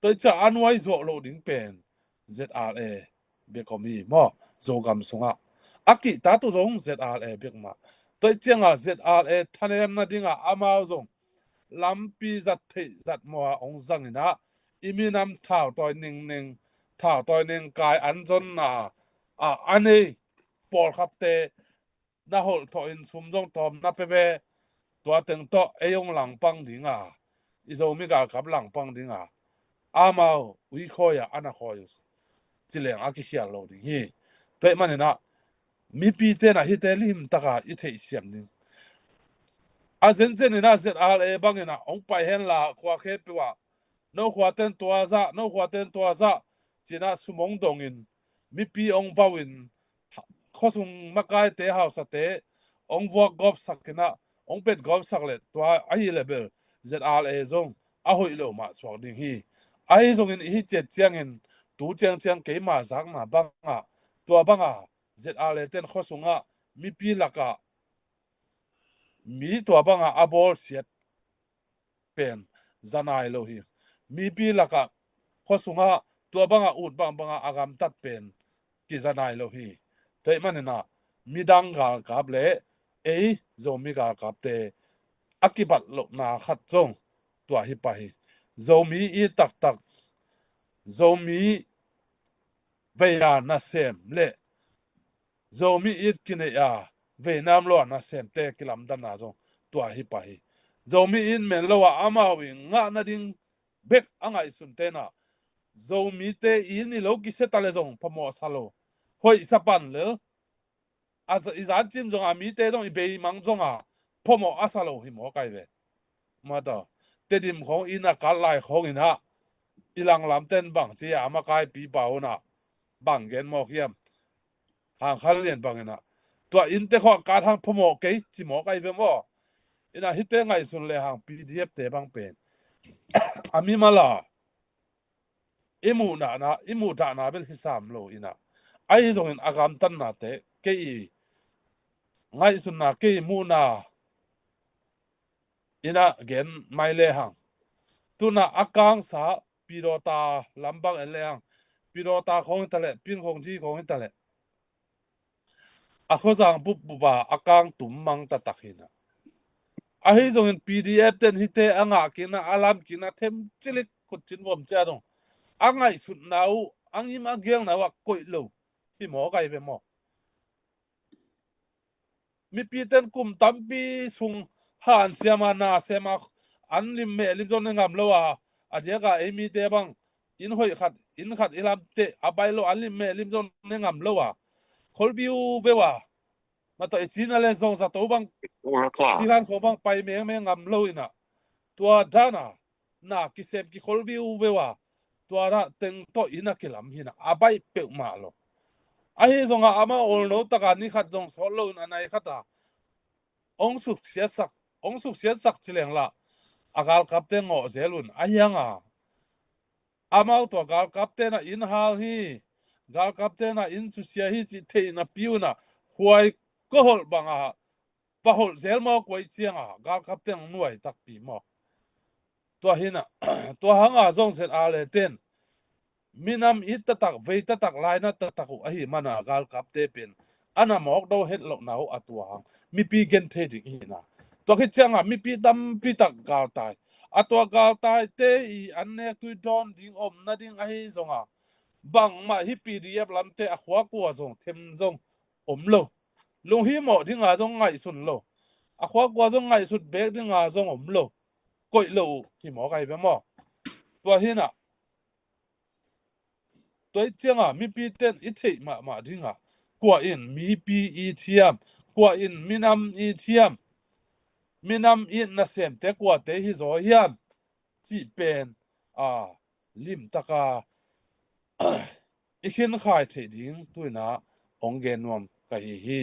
Tua ih ciah a nuai zuah loh ding pen Z R A bek om hi maw? Zogam sungah a kihta tu zong Z R A bek mah. Tua ih cianga Z R A thanemna dinga amau zong lampi zat theih zat mua ong zanginah i minam thautawi ningning, thautawi ningkai an zonna a a nei pawlkhatte na holh thawh in sum zong tawm na pia ve. Tua teng tawh ei hong langpang dinga, i Zomi galkap langpang dinga amau uikhawi ah a na khawi uh cileng a kikhial lo ding hi. Tua ih maninah mipi tenah hihte limtaka i theihsiam ding. A zenzeninah Z R A banginah hong pai henla khua khempeuh ah no khuaten tua zah, no khuaten tua zah cinah sum hong dongin mipi hong vauhin khuasung makaite hausate hong vuak gawpsakinah hong pet gawpsak le tua ahi le bel Z R A zong a hoih lo mah suak ding hi. Ahi zongin i hi ciat ciangin tu ciangciang keima zakna bangah tua banga Z R A ten khuasungah mipi lakah mi tua bangah a bawlsiat pen za nai lo hi. Mipi lakah khuasungah tua bangah ut bangbangah a gamtat pen kiza nai lo hi. Tua ih maninah midang galkap le ei Zomi galkapte a kibat lohna khat zong tua hi pah hi. Zomi it taktak, Zomi vei-a nasem le Zomi it kinei-a veinam lo-a nasemte kilamdanna zong tua hi pah hi. Zomi it men lo-a amau i ngah nading bek a ngaihsun tenah Zomite i ni lo kisia ta le zong phamawh a sa lo, hoih sa pan lel. A za- i zancim zonga mite zong i beimang zonga phamawh a sa lo hi mawk ai ve. Mata Tedim khawng inn a kal lai khawnginah i langlamten bang ci a makaipi pau unah bang gen mawk hiam? Hang Khan Lian banginah tua innte khawng a kat hang phamawh kei ci mawk ai ve maw? Inah hihte ngaihsun le hang P D F te bang pen a mimala i muhdahna i muhdahna bel hi sam lo inah ahi zongin a gamtannate kei i ngaihsunna kei i muhna inah gen mai le hang. Tunah a kangsa Pidawta lambang en le hang, Pidawta khawng hi taleh, Pin khawng ci khawng hi taleh a khuazang bupbupa a kang tum mang taktak hinah Ahi zongin P D F ten hite a ngah kikna, a lam kikna, them cilik khutcin vom cia dong a ngaihsutna uh, a ngim a gelna uh a koih lo hi maw, kai ve maw? Mipi ten kum tampi sung hanciam a, nasem a, an lim meh lim zong ne ngam lo a, a diak a ei mite bang inn hoih khat, inn khat i lam teh a baih lo, an lim meh lim zong ne ngam lo a, khol viu veu a, ma tawh i cina le zong zato bang, tilan kho bang pai mengmeng ngam lo ina, tua dana na kisem kikhol viu veu a, tua dah teng tawh inn a kilam hi na, a baih peuhmah lo. Ahi zongah amau olno taka ni khat zong sawt lo in a nai khat a hong suksiatsak, hong suksiatsak ci leng lah a galkapte ngawh zel un. Ahi hanga amau tua galkapte na inn hal hi, galkapte na inn susia hi cih theih napi un a, huai koholh banga paholh zel maw, kuai cianga galkapte nuai takpi maw? Tua hina, tua hanga zong Zet Ale ten minam it taktak, vei taktak, laina taktak uh ahi mana galkapte pen ana mawk do het lohna uh a tua hang mipi gen thei ding hina. Tua khit cianga mipi tampi tak galtai, a tua galtaite i an nek tui dawn ding om nading ahi zonga bangmah hi P D F lamte a khua kua zong them zong om lo. Lunghimawh dinga zong ngaihsun lo. A khua kua zong ngaihsut bek dinga zong om lo. Koih lo uh hi maw, kai ve maw? Tua hina, tua i cianga mipi ten i theih mahmah dinga kua in mipi i thiam, kua in minam i thiam, minam i nasemte kuate hi zaw hiam cih pen a limtaka i khinkhai theih ding tuina hong gen nuam ka hi hi.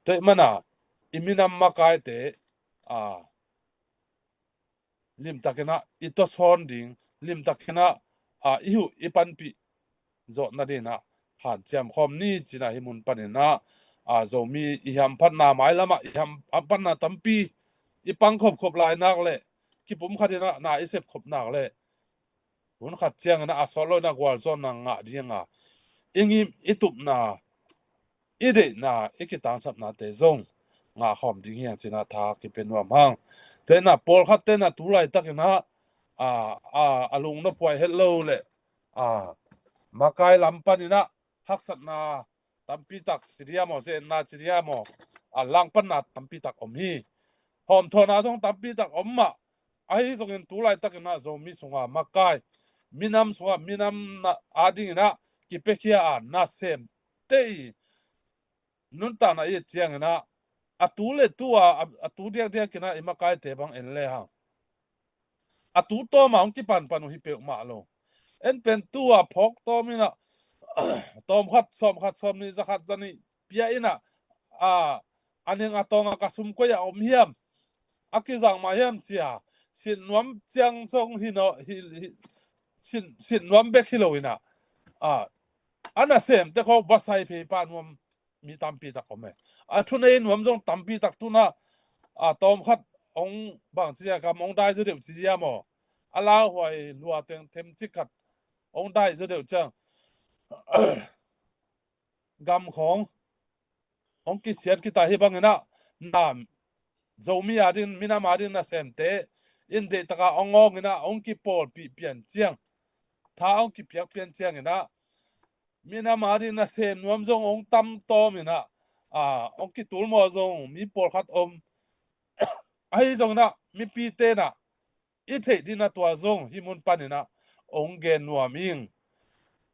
Tuaih mana i minam makaite a limtakina i tawsawn ding, limtakina a i huh i panpih zawh nadina hanciam khawm ni cina hi mun panina a Zomi i hamphatna mailama i hamphatna tampi i pang khopkhop lai nak le kipum khatina na i sep khop nak le hun khat ciangina a sawt loina gualzawhna ngah dinga i ngim i tupna i deihna i kitangsapnate zong ngah khawm ding hiang cina tha kipia nuam hang. Tuaina pawlkhat tena tu laitakina a a a lungna phuai het lo le a makai lam panina haksatna tampi tak ci dia maw, zetna ci dia maw, a langpanna tampi tak om hi. Hawmthawhna zong tampi tak om mah. Ahi zongin tu laitakina Zomi sunga makai minam sunga minam na adingina kipiakhia a nasemte i nuntakna i et ciangina a tu le tu a a tu diakdiakina i makaite bang en le hang a tu tawma hong kipanpan uh hi peuhmah lo. En pen tu a phawk tawmina tawmkhat sawmkhat sawmnih zakhat zanih pia ina a a ning a tawnga ka sum koi a om hiam, a kizang mah hiam cia sin nuam ciang zong hi no hi, hi sin, sin nuam bek hi lo ina a a nasemte kho va sai phei pah nuam mi tampi tak om e. A thunei nuam zong tampi tak tuna a tawmkhat hong bang cia kam hong dai zaw deuh ci zia maw, a lauhuai lua teng them cik khat hong dai zaw deuh ciang gam khawng hong kisiat kita hi bangina nam Zomi ading minam ading nasemte in deihtaka hong ngawngina hong kipawlpih pian ciang, tha hong kipiak pian ciangina minam ading nasem nuam zong hong tam tawmina a hong kitulmawh zong mi pawlkhat om. Ahi zongina mipi tena i theih dina tua zong hi mun panina hong gen nuam ing.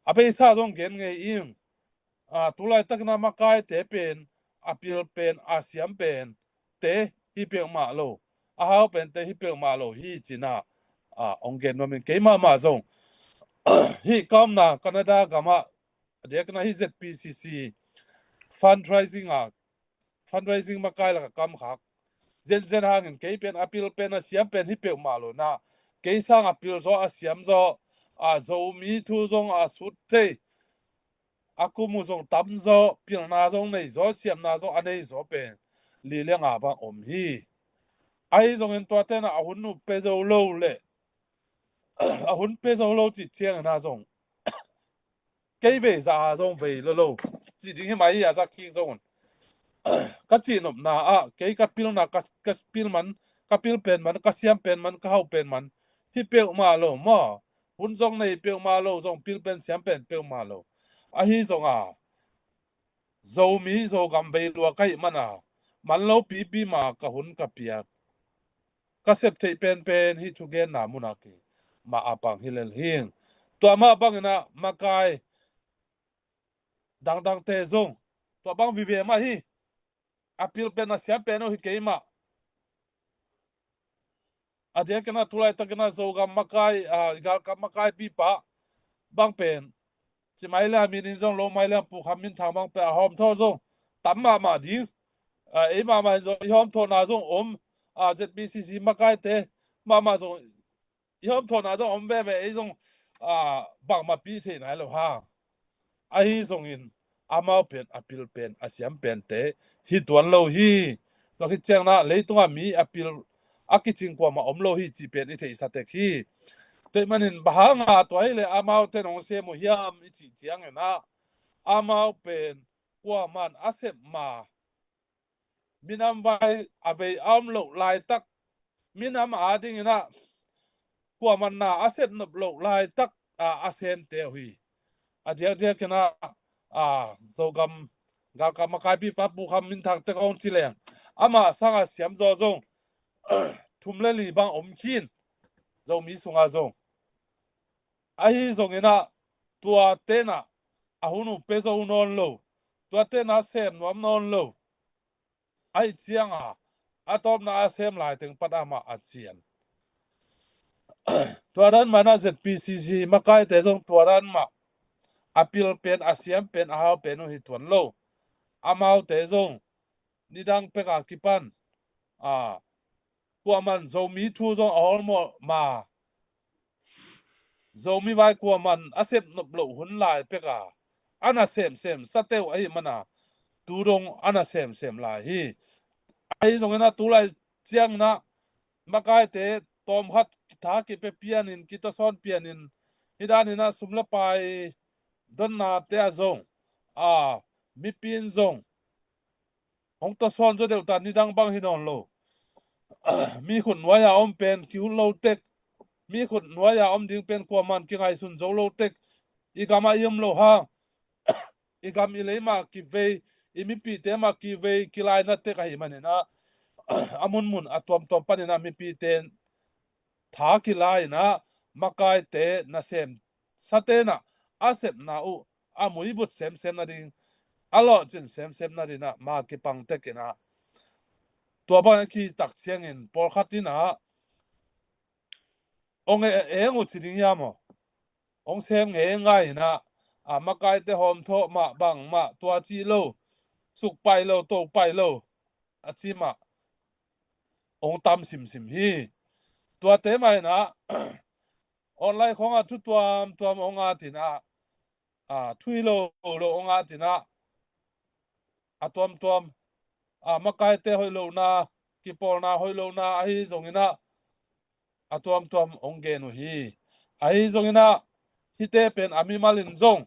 A beisa zong gen ngei ing. A tu laitakina makaite pen a pil pen a siam pen te hi peuhmah lo, a hau pen te hi peuhmah lo hi cina a hong gen nuam ing. Keimahmah zong hih ka omna Canada gamah a diakna hi Z P C C fundraising a fundraising makai laka kamkhak zenzen hangin kei pen a pil pen a siam pen hi peuhmah lo na, kei sang a pil zaw a siam zaw a Zomi thu zong a sut thei a kum uh zong tam zaw, pilna zong nei zaw, siamna zong a nei zaw pen li le nga bang om hi. Ahi zongin tua tena a hun uh pe zo lo le a hun pe zo lo cih ciangina zong kei vei za a zong vei lo lo cih ding hi mai hi a zak kik zong un. ka cihnopna ah kei ka pilna, ka, ka pil man, ka pil pen man, ka siam pen man, ka hau pen man hi peuhmah lo maw. Hun zong nei peuhmah lo, zong pil pen siam pen peuhmah lo. Ahi zonga Zomi Zogam vei lua ka hih mana man lo pipi ma ka hun ka piak, ka sep theih penpen hih thugenna munah ki mah a pang hi lel hing. Tua mah bangin ah makai dangdangte zong tua bang vive mah hi. A pil pen a siam pen uh hi kei mah. A diakin ah tulaitakin ah Zogam makai, a, galkap makai pipa bang pen ci mai liam in zong lo mai liam Pu Kham Min Thang bang pen a hawmthaw zong tam mahmah ding. A, ei mahmah in zong i hawmthawhna zong om. A, Z P C C makaite mahmah zong i hawmthawhna zong om veve, ei zong, a, bangmah pi thei nai lo hang. Ahi zongin amau pen a pil pen a siam pente hi tuan lo hi. Tua khit ciangin ah leitungah mi a pil a kicing kuamah om lo hi cih pen i theihsa tek hi. Tua ahih manin bang hanga tua hi leh amaute nong sem uh hiam i cih ciangin ah amau pen kuaman a sep ma, minam vai a vei a om loh laitak, minam a dingin ah kuaman na a sep nop loh laitak a, a sente uh hi. A diakdiakin ah, a, Zogam galkap makai pipa Pu Kham Min Thang te kong ci leng, amah sanga siam zaw zong thum le li bang om khin, Zomi sunga zong. Ahi zongin ah tua tenah a hun uh pia zo nawn lo, tua tenah sem nuam nawn lo. Ahi cianga a tawpna a sem lai teng pat amah a cian. Tua dan mah na Z P C C makaite zong tua dan mah a pil pen, a siam pen, a hau pen uh hi tuan lo. Amaute zong nidang peka kipan, a, kuaman Zomi thu zong a hawlmawh ma, Zomi vai kuaman a sep nop loh hun lai peka a na semsem sateu ahih mana tu dong a na semsem lai hi. Ahi zongin ah tulai ciangin ah makaite tawmkhat tha kipia pianin, kitasawn pianin, hi danin ah sum le pai donnate ah zong, a, mipi in zong hong tasawn zaw deuh ta, nidang bang hi nawn lo. Mi khut nuai-a om pen kihut lo tek, mi khut nuai-a om ding pen kuaman kingaihsun zo lo tek. I gam ah i om lo hang, i gam i lei mah kivei, i mipite mah kivei kilaina tek ahih manin ah a munmun a tuamtuam panin ah mipite tha kilai-in ah makaite nasem saten ah a sepna uh a muibut semsem nading, a lawhcin semsem nading ah ma kipang tekin ah tua bang a kitak ciangin pawlkhat in ah hong e-, eng uh ci ding hiam aw? Hong sem ngeingai in ah, a, makaite hawmthawh mah bang mah tua ci lo, suk pai lo, to pai lo a ci mah hong tam simsim hi. Tuate mah in ah online khawngah thu tuamtuam hong atin ah, a, thu hi lo lo hong atin ah, a tuamtuam, a, makaite hoih lohna, kipawlna hoih lohna ahi zongin ah a tuamtuam hong gen uh hi. Ahi zongin ah hihte pen a mimal in zong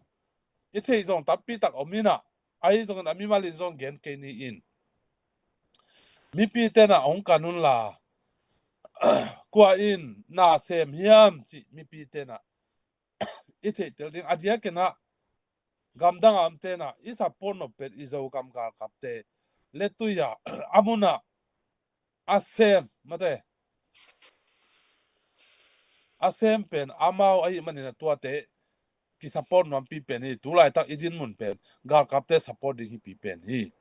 i theih zong tampi tak om in ah, ahi zongin a mimal in zong gen kei ni in. Mipite in ah hong kan unla, kua in na sem hiam cih mipite in ah i theihtel ding. A diakin ah gamdang a omte in ah i support nop pen i Zogam galkapte le tui-a a mun ah a sem mate, a sem pen amau ahih manin ah tuate kisupport nuampi pen hi. Tulaitak i dinmun pen galkapte support ding hipi pen hi.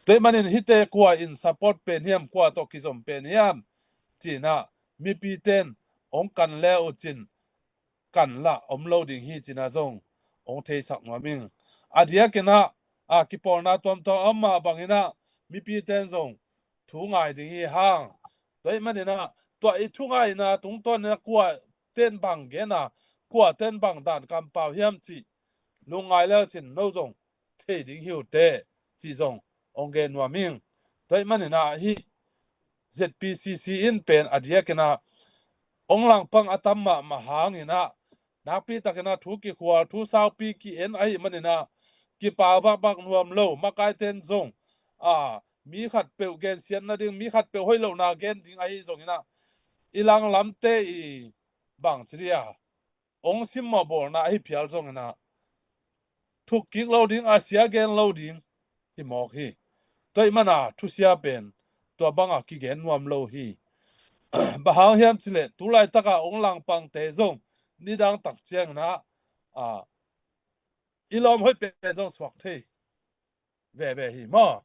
Tua ahih manin hihte kua in support pen hiam, kua tawh kizom pen hiam ci-in ah mipite in hong kan le uh cin kan lah om lo ding hi ci-in ah zong hong theisak nuam ing. A diakin ah, a, kipawlna tuamtuam a om mah bangin ah mipite in zong thu ngai ding hi hang. Tua ahih manin ah tua i thu ngaina tungtawn in ah kua ten bang gen a, kua ten bang dan kampau hiam cih lungngai le uh cin no zong thei ding hi uh teh cih zong hong gen nuam ing. Tua ahih manin ah hih Z P C C in pen a diakin ah hong langpang a tam mahmah hangin ah nakpi takin ah thu kikhual, thu saupi ki-en ahih manin ah kipau bakbak nuam lo, makaite in zong a, mi khat peuh gensiatna ding, mi khat peuh hoih lohna gen ding ahi zongin ah, i langlamte i bang ci dia, ong simmawh bawlna ahi phial zongin ah, thuk kik lo ding, a sia gen lo ding hi mawk hi. Tua ih mana thusia pen tua banga kigen nuam lo hi. Bang hang hiam cileh, tu laitaka ong langpangte zong nidang tak ciangin ah, a, i lawm hoih pen zong suak thei veve hi maw.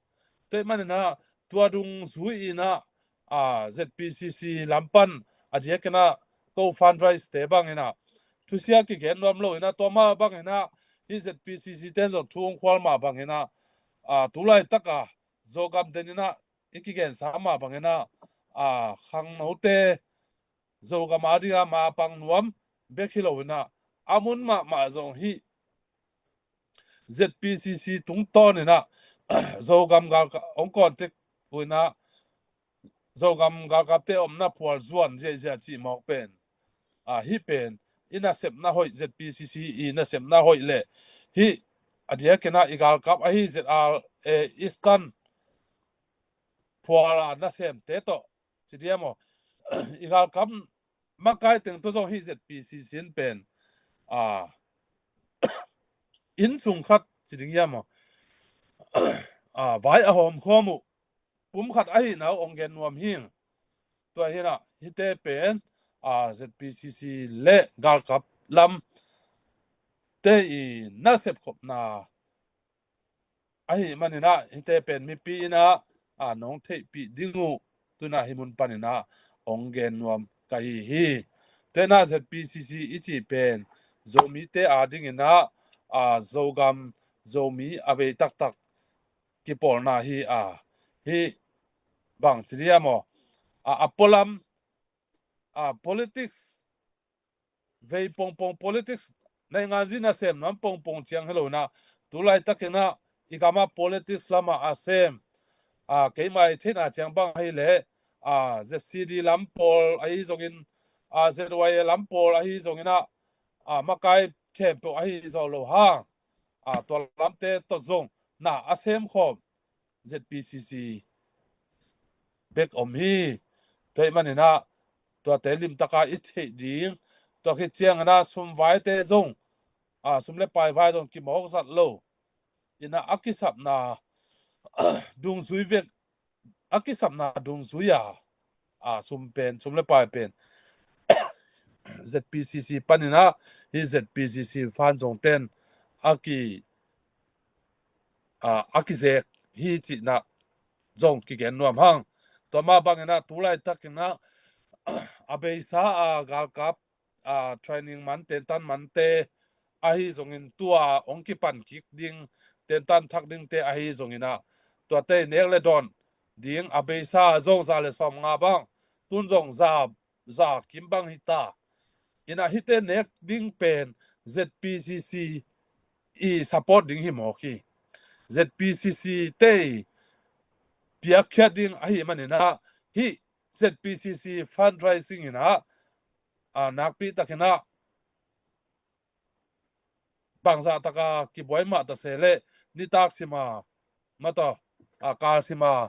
Tua ih manin ah, tua dungzui in ah, a, Z P C C lam pan a diakin ah ko fundraise te bangin ah, thusia kigen nuam lo in ah, tua mah bangin ah, hih Z P C C ten zong thu ong khual mah bangin ah, a, tu laitaka Zogam den in ah i kigensa mah bangin ah, a, khangnote Zogam a dinga mapang nuam bek hi lo in ah, a mun mahmah zong hih Z P C C tungtawn in ah, Zogam galkap, ong contact uh in ah, Zogam galkapte omna phual zuan ziahziah cih mawk pen, a, hih pen i nasepna hoih, Z P C C i nasepna hoih le hih a diakin ah i galkap ahi Z R A Eastern phual a nasemte tawh ci dia maw, i galkap makai teng tawh zong hih Z P C C in pen, a, inn sung khat ci ding hiam maw, a, vai a hawmkhawm uh pum khat ahihna uh ong gen nuam hi. Tua hi in ah, hihte pen, a, Z P C C le galkap lamte i nasep khopna ahih manin ah, hihte pen mipi in ah, a, nong theihpih ding uh tu in ah hih mun panin ah ong gen nuam ka hi hi. Tua in ah Z P C C i cih pen Zomite a dingin ah, a, Zogam Zomi a vei taktak kipawlna hi a, hih bang ci dia maw, a, a pualam, a, politics, vei pongpong politics, nainganzi nasem nuam pongpong ciang hi lo in ah, tu laitakin ah i gam ah politics lamah a sem, a, keimah i theihna ciang bang ahi leh, a, Z C D lam pawl ahi zongin, a, Z Y A lam pawl ahi zongin ah, a, makai khempeuh ahi zaw lo hang, a, tua lamte tawh zong na a semkhawm Z P C C bek om hi. Tua ih manin ah, tuate limtaka i theih ding, tua khit ciangin ah sumvaite zong, a, sum le pai vai zong kimawk zat lo in ah, a kisapna dungzui vek, a kisapna dungzui a, a, sum pen, sum le pai pen Z P C C panin ah, hih Z P C C fund zong ten a ki, a, a kizek hi cihna zong kigen nuam hang. Tua mah bangin ah, tu laitakin ah, a beisa a galkap, a, training man, tentan mante ahi zongin, tua ong kipan kik ding, tentan thak dingte ahi zongin ah, tuate nek le dawn ding a beisa zong za le sawmnga bang, tun zong za, za kim bang hi ta. In ah hihte nek ding pen Z P C C i support ding hi mawk hi. Z P C C te i piakkhiat ding ahih manin ah, hih Z P C C fundraising in ah, a, nakpi takin ah bangzah taka kibuai mah ta se leh, nitak sima, mataw, a, kal sima,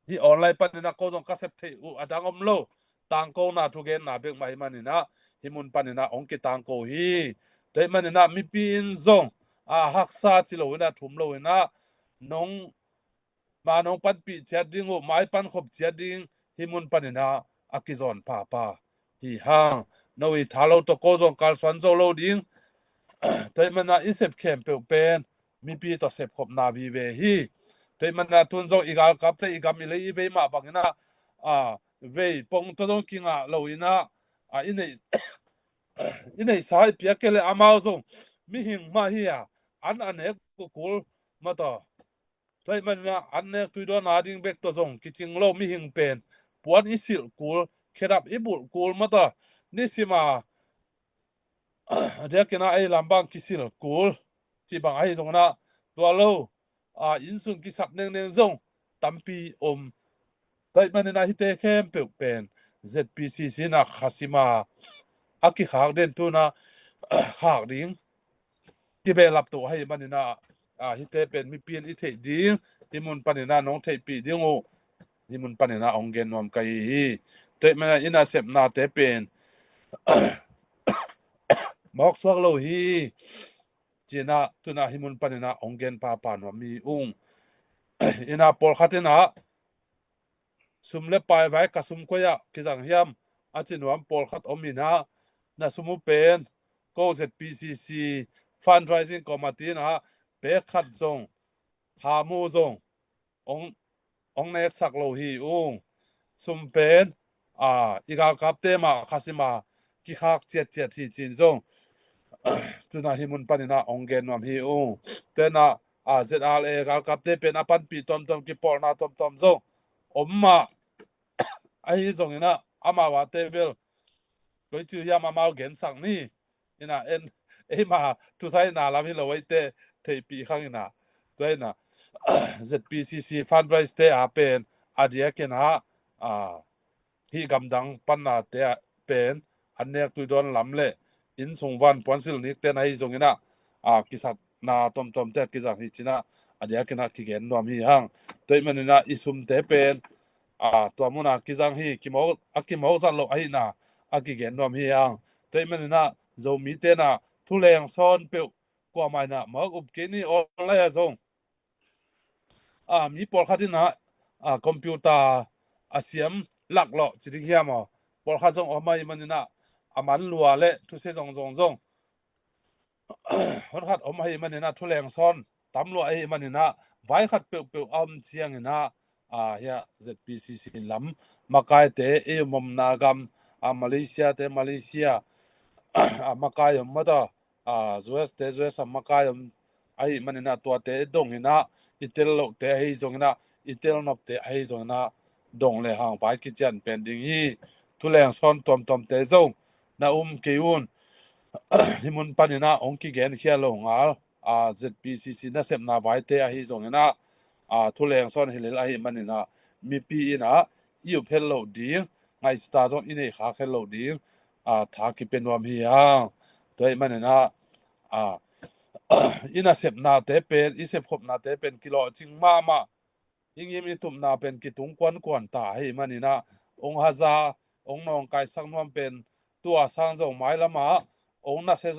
hih online panin ah ko zong ka sep theih uh a dang om lo, tangkona thugenna bek mah hi manin ah, hih mun panin ah ong kitangko hi. Tua ih manin ah mipi in zong, a, haksa ci lo in ah, thum lo in ah, nong ma nong panpih ciat ding uh, mai pankhop ciat ding, hih mun panin ah a kizawn phapha hi hang. No i tha lo tawh ko zong kalsuan zo lo ding. Tua ih manin ah i sep khempeuh pen mipi tawh sepkhopna vive hi. Tua ih manin ah tun zong i galkapte i gam i lei i vei mah bangin ah, a, vei pong tawh zong kingah lo in ah, a, i neih, i neihsa i piak kei leh amau zong mihing mah hi a, an a nek kul, mataw. Tua ih manin ah an nek tui dawn a ding bek tawh zong kicing lo, mihing pen puan i silh kul, khedap i bulh kul, mataw. Nisima a diakin ah ei lam bang kisil kul cih bang ahi zongin ah, tua lo, a, inn sung kisap nengneng zong tampi om. Tua ih manin ah hihte khempeuh pen Z P C C in ah khasima a kikhak den, tun ah khak ding kibehlap to ahih manin ah, a, hihte pen mipi in i theih ding, hih mun panin ah nong theihpih ding uh, hih mun panin ah hong gen nuam ka hi hi. Tua ahih manin ah i nasepnate pen mawk suak lo hi. Ci-in ah tu-in ah hih mun panin ah hong gen pahpah nuam hi ung. In ah pawlkhat in ah sum le pai vai ka sum koi ah kizang hiam a ci nuam pawlkhat om in ah, na sum uh pen ko Z P C C fundraising committee in ah pek khat zong, hamu zong hong, hong neksak lo hi ung. Sum pen, a, i galkapte mah khasim a kikhak ciatciat hi ci-in zong tu-in ah hih mun panin ah hong gen nuam hi ung. Tua in ah, a, Z R A galkapte pen a panpih tuamtuam, kipawlna tuamtuam zong om mah ahi zongin ah, amau a table koi ci uh hiam amau gensak ni. In ah en, eima thusaina lam hi lo, eite theihpih khang in ah. Tua in ah Z P C C fundraise te a pen a diakin ah, a, hih gamdang panna te a pen an nek tuidawn lam le innsung van puansilh nik ten ahi zongin ah, a, kisatna tuamtuam te a kizang hi ci-in ah a diakin ah kigen nuam hi hang. Tua ahih manin ah i sumte pen, a, tua mun a kizang hi, kimawk, a kimawk zat loh ahihna a kigen nuam hi hang. Tua ahih manin ah Zomite in ah thuleng sawn peuh kuamah in ah mawk up kei ni, online ah zong, a, mi pawlkhat in ah, a, computer a siam laklawh ci ding hiam aw, pawlkhat zong om ahih manin ah a man lua le thusia zongzong zong honkhat om ahih manin ah thuleng sawn tam lua ahih manin ah vai khat peuhpeuh a om ciangin ah, a, hiah Z P C C lam makaite, ei om omna gam, a, Malaysia te Malaysia a makai om mah tawh, a, U S te U S a makai om ahih manin ah tuate dong in ah, i tel lohte ahi zongin ah, i tel nopte ahi zongin ah dong le hang vai kician pen ding hi. Thuleng sawn tuamtuamte zong na um kei un. Hih mun panin ah hong kigenkhia lo ngal, a, Z P C C nasepna vaite ahi zongin ah, a, thuleng sawn hi lel ahih manin ah mipi in ah i up het loh ding, ngaihsut a zong i neih khak het loh ding, a, tha kipia nuam hi hang. Tua ahih manin ah, a, i nasepnate pen, i sepkhopnate pen kilawhcing mahmah, i ngim i tupna pen kitung kuankuan ta ahih manin ah, hong haza, hong nawngkaisak nuam pen tua sang zong mailam ah hong nasia,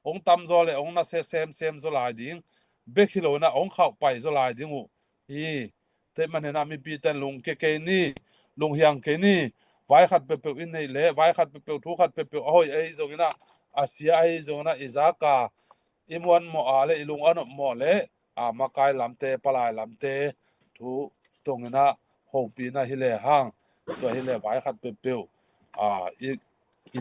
hong tamzaw le hong nasia semsem zaw lai ding bek hi lo in ah hong khauhpai zaw lai ding uh hi. Tua ahih manin ah mipite in lungkia kei ni, lunghiang kei ni. Vai khat peuhpeuh i neih le vai khat peuhpeuh, thu khat peuhpeuh a hoih ahi zongin ah, a sia ahi zongin ah, i zak a, i muanmawh a le i lung a nopmawh le, a, makai lamte, palai lamte thu tungin ah hopihna hi le hang, tua hi le vai khat peuhpeuh, a, i, i,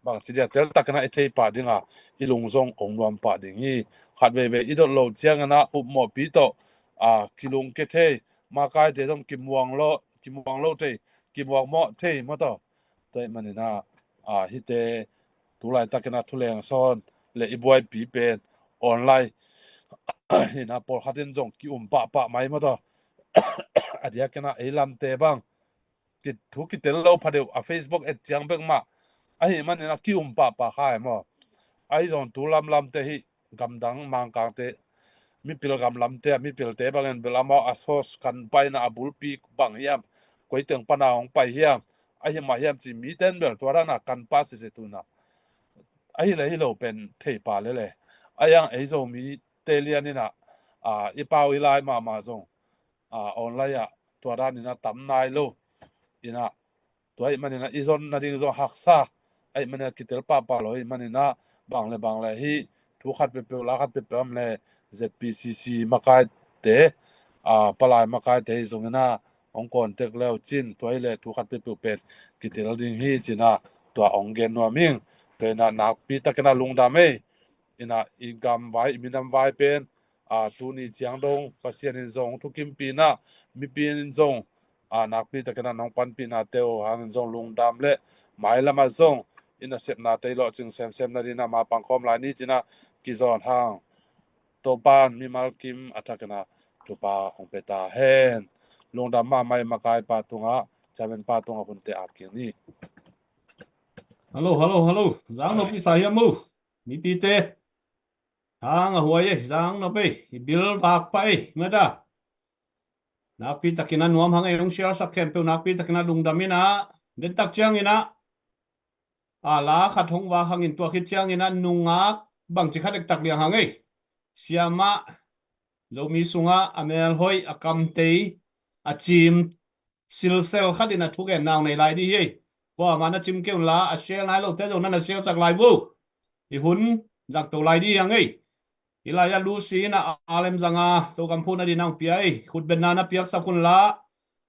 bangci dia, teltakin ah i thei pah ding a, i lung zong hong nuam pah ding hi. Khat veivei i dot lo ciangin ah upmawhpi tawh, a, kilungkia thei, makaite zong kimuang lo, kimuang lo thei, kimuangmawh thei mah tawh. Tua ahih manin ah, a, hihte tu laitakin ah thuleng sawn le i buaipi pen online in ah pawlkhat in zong ki-um pahpah mai mah tawh. A diakin ah ei lamte bang ki, thu kitel lo phadeuh a Facebook et ciang bek mah ahih manin ah ki-um pahpah kha e maw. Ahi zong tu lamlamte hih gamdang Mangkangte, mipil gam lamte, mipilte bangin bel amau a source kan paina a bulpi bang hiam, koi teng pana hong pai hiam, ahi mah hiam ci mite in bel tua dan a kan pah sese tu-in ah. Ahi le hi lo pen thei pah lel e. A yang ei Zomite lian in ah, a, i pau i lai mahmah zong, a, online ah tua dan in ah tam nai lo. In ah tua ahih manin ah i zon nading zong haksa ahih manin ah kitel pahpah lo ahih manin ah, bang le bang le hih thu khat peuhpeuh, la khat peuhpeuh om le Z P C C makaite, a, palai makaite hi zongin ah hong contact le uh cin, tua hi le thu khat peuhpeuh pen kitel ding hi ci-in ah tua hong gen nuam ing. Tua in ah nakpi takin ah lungdam ei. In ah i gam vai, i minam vai pen, a, tuni ciang dong Pasian in zong thukimpih in ah, mipi in zong, a, nakpi takin ah nong panpihna te uh hangin zong lungdam le mailam ah zong i nasepnate i lawhcing semsem nading in ah ma pangkhawm lai ni ci-in ah kizawn hang. Topa'n mimal kim a thakin ah thupha hong pia ta hen. Lungdam mahmah ei, makaipa tungah, chairmanpa tungah hunte ap kik ni. Hello, hello, hello. Zang nop i sa hiam uh? Mipite. Hang a huai ei, zang nop ei. I bil vak pah ei, mata. Nakpi takin a nuam hang ei, hong share sak khempeuh nakpi takin a lungdam in ah, den tak ciangin ah, a la khat hong vak hangin tua khit ciangin ah nungak bangci khat dektak liang hang ei. Siamah Zomi sungah a melhoih, a kamtei, a cim silsel khat in a thugen nau nei lai dih hi ei. Kuamah na cim kei un la, a share nai lote zong na na share sak lai vo. I hun zangto lai dih hi hang ei. Hi lai-ah Lucy in a alem zanga Zogam phun a din a hong pia ei. Khutbetna na piaksak un la,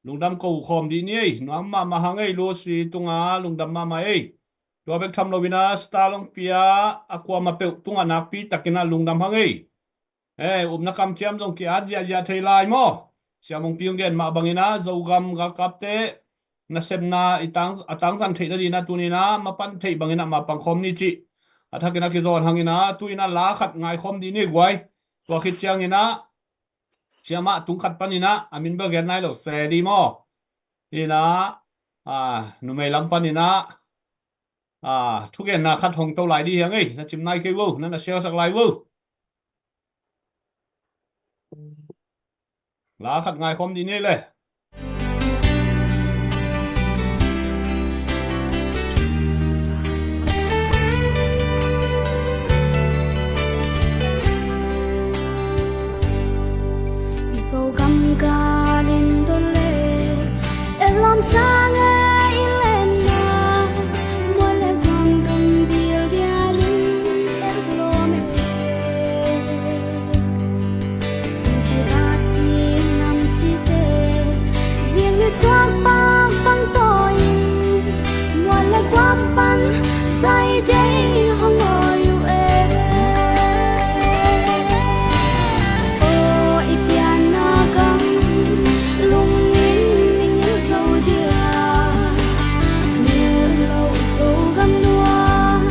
lungdam ko khawm dih ni ei. Nuam mahmah hang ei, Lucy tungah lungdam mahmah ei. Tua bek tham loin ah star hong pia a kuamah peuh tungah nakpi takin ah lungdam hang ei. Eh, upna kamciam zong ki-at ziahziah thei lai maw? Siamongpi hong gen mah bangin ah Zogam galkapte nasepna i tang, a tangzan theih nadin ah tuni-in ah mapan theih bangin ah mapang khawm ni cih a thakin ah kizawn hangin ah tu-in ah la khat ngai khawm dih ni guai. Tua khit ciangin ah siamah tung khat panin ah a min bel gen nai lo se dih maw? Hi-in ah, ah, numei lam panin ah, ah, thugenna khat hong to lai dih hi hang ei. Na cim nai kei vo, na na share sak lai vo. La khat ngai khawm dih ni le. Zogam galin dole, elam sange i lenna, mual le guam dum dil dialin, elam e. Sing ci a ci nam ci te, ziang ni suak pang pang to in, mual le guam pan zai dei hong oi uh e. Aw i pianna gam, lungin i ngil zo dia. Ngil lo Zogam nuam,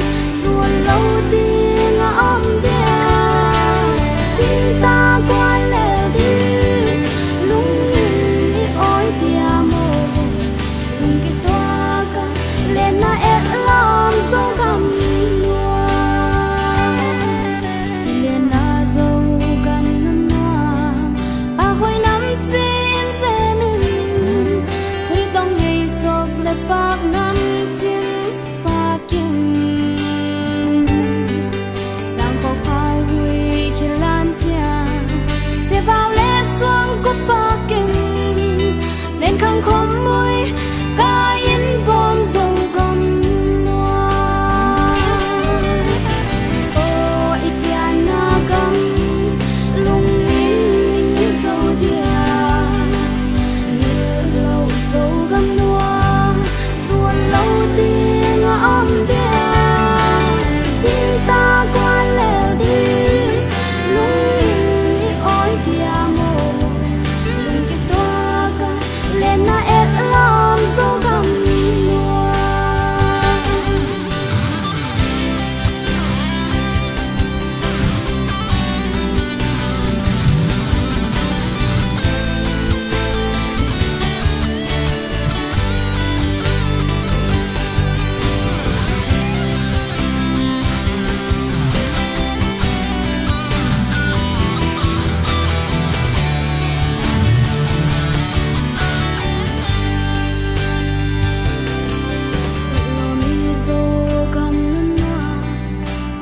zuan lo ding a om dia. Singtang kuan lel ding, lungin i oi dia maw? Lungkituak a lenna et lawm Zogam nuam. I lenna Zogam nuam, a hoih nam cin zemin, hui tong ngei sok le pak nam cin pakin. Zangkhaw khal hui khilan ciang, sevau le suang kut pakin. Nen khang khom mui, ka inn bawm Zogam nuam. Aw i pianna gam, lungin i ngil zo dia. Ngil lo Zogam nuam, zuan lo ding a om dia. Singtang kuan lel ding, lungin i oi dia maw? Lungkituak a lenna et lawm Zogam nuam.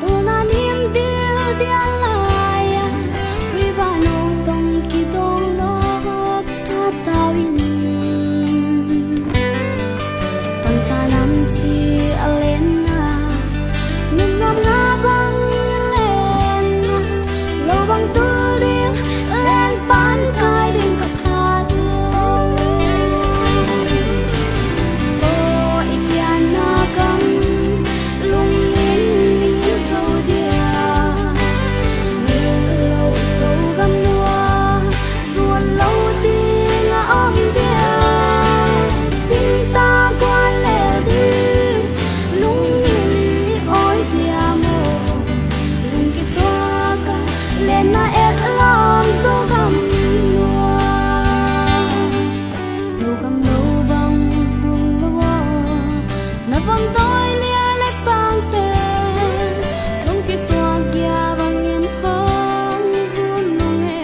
Tawlna nim dil dial lai-a, hui vano tong kidong lo ka tau in. Sangsa nam ci a lenna, nunnuam nga bang i lenna, lo bang tul ding, len pan kai ding ka phat lo. Aw i pianna gam, lungin i ngil zo dia. Ngil lo Zogam nuam, zuan lo ding a om dia. Singtang kuan lel ding, lungin i oi dia maw? Lungkituak a lenna et lawm Zogam nuam. Zogam lo bang tul lo a, na vom tawi lia le tangte, lungkituak dia bangin khang zun nung e.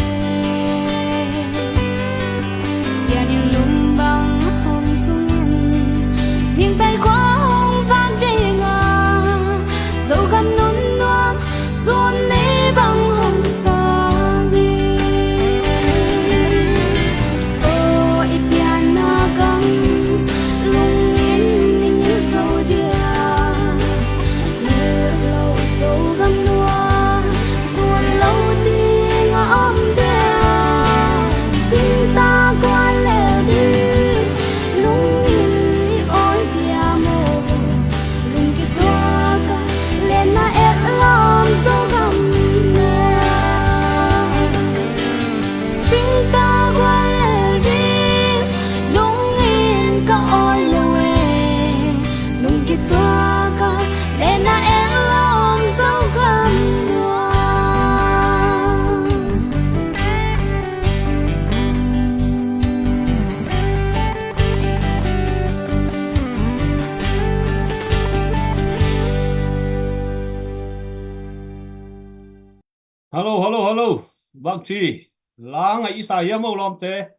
Hallo, hallo, hallo. Bangci la ngaih i sa hiam, o lawmte?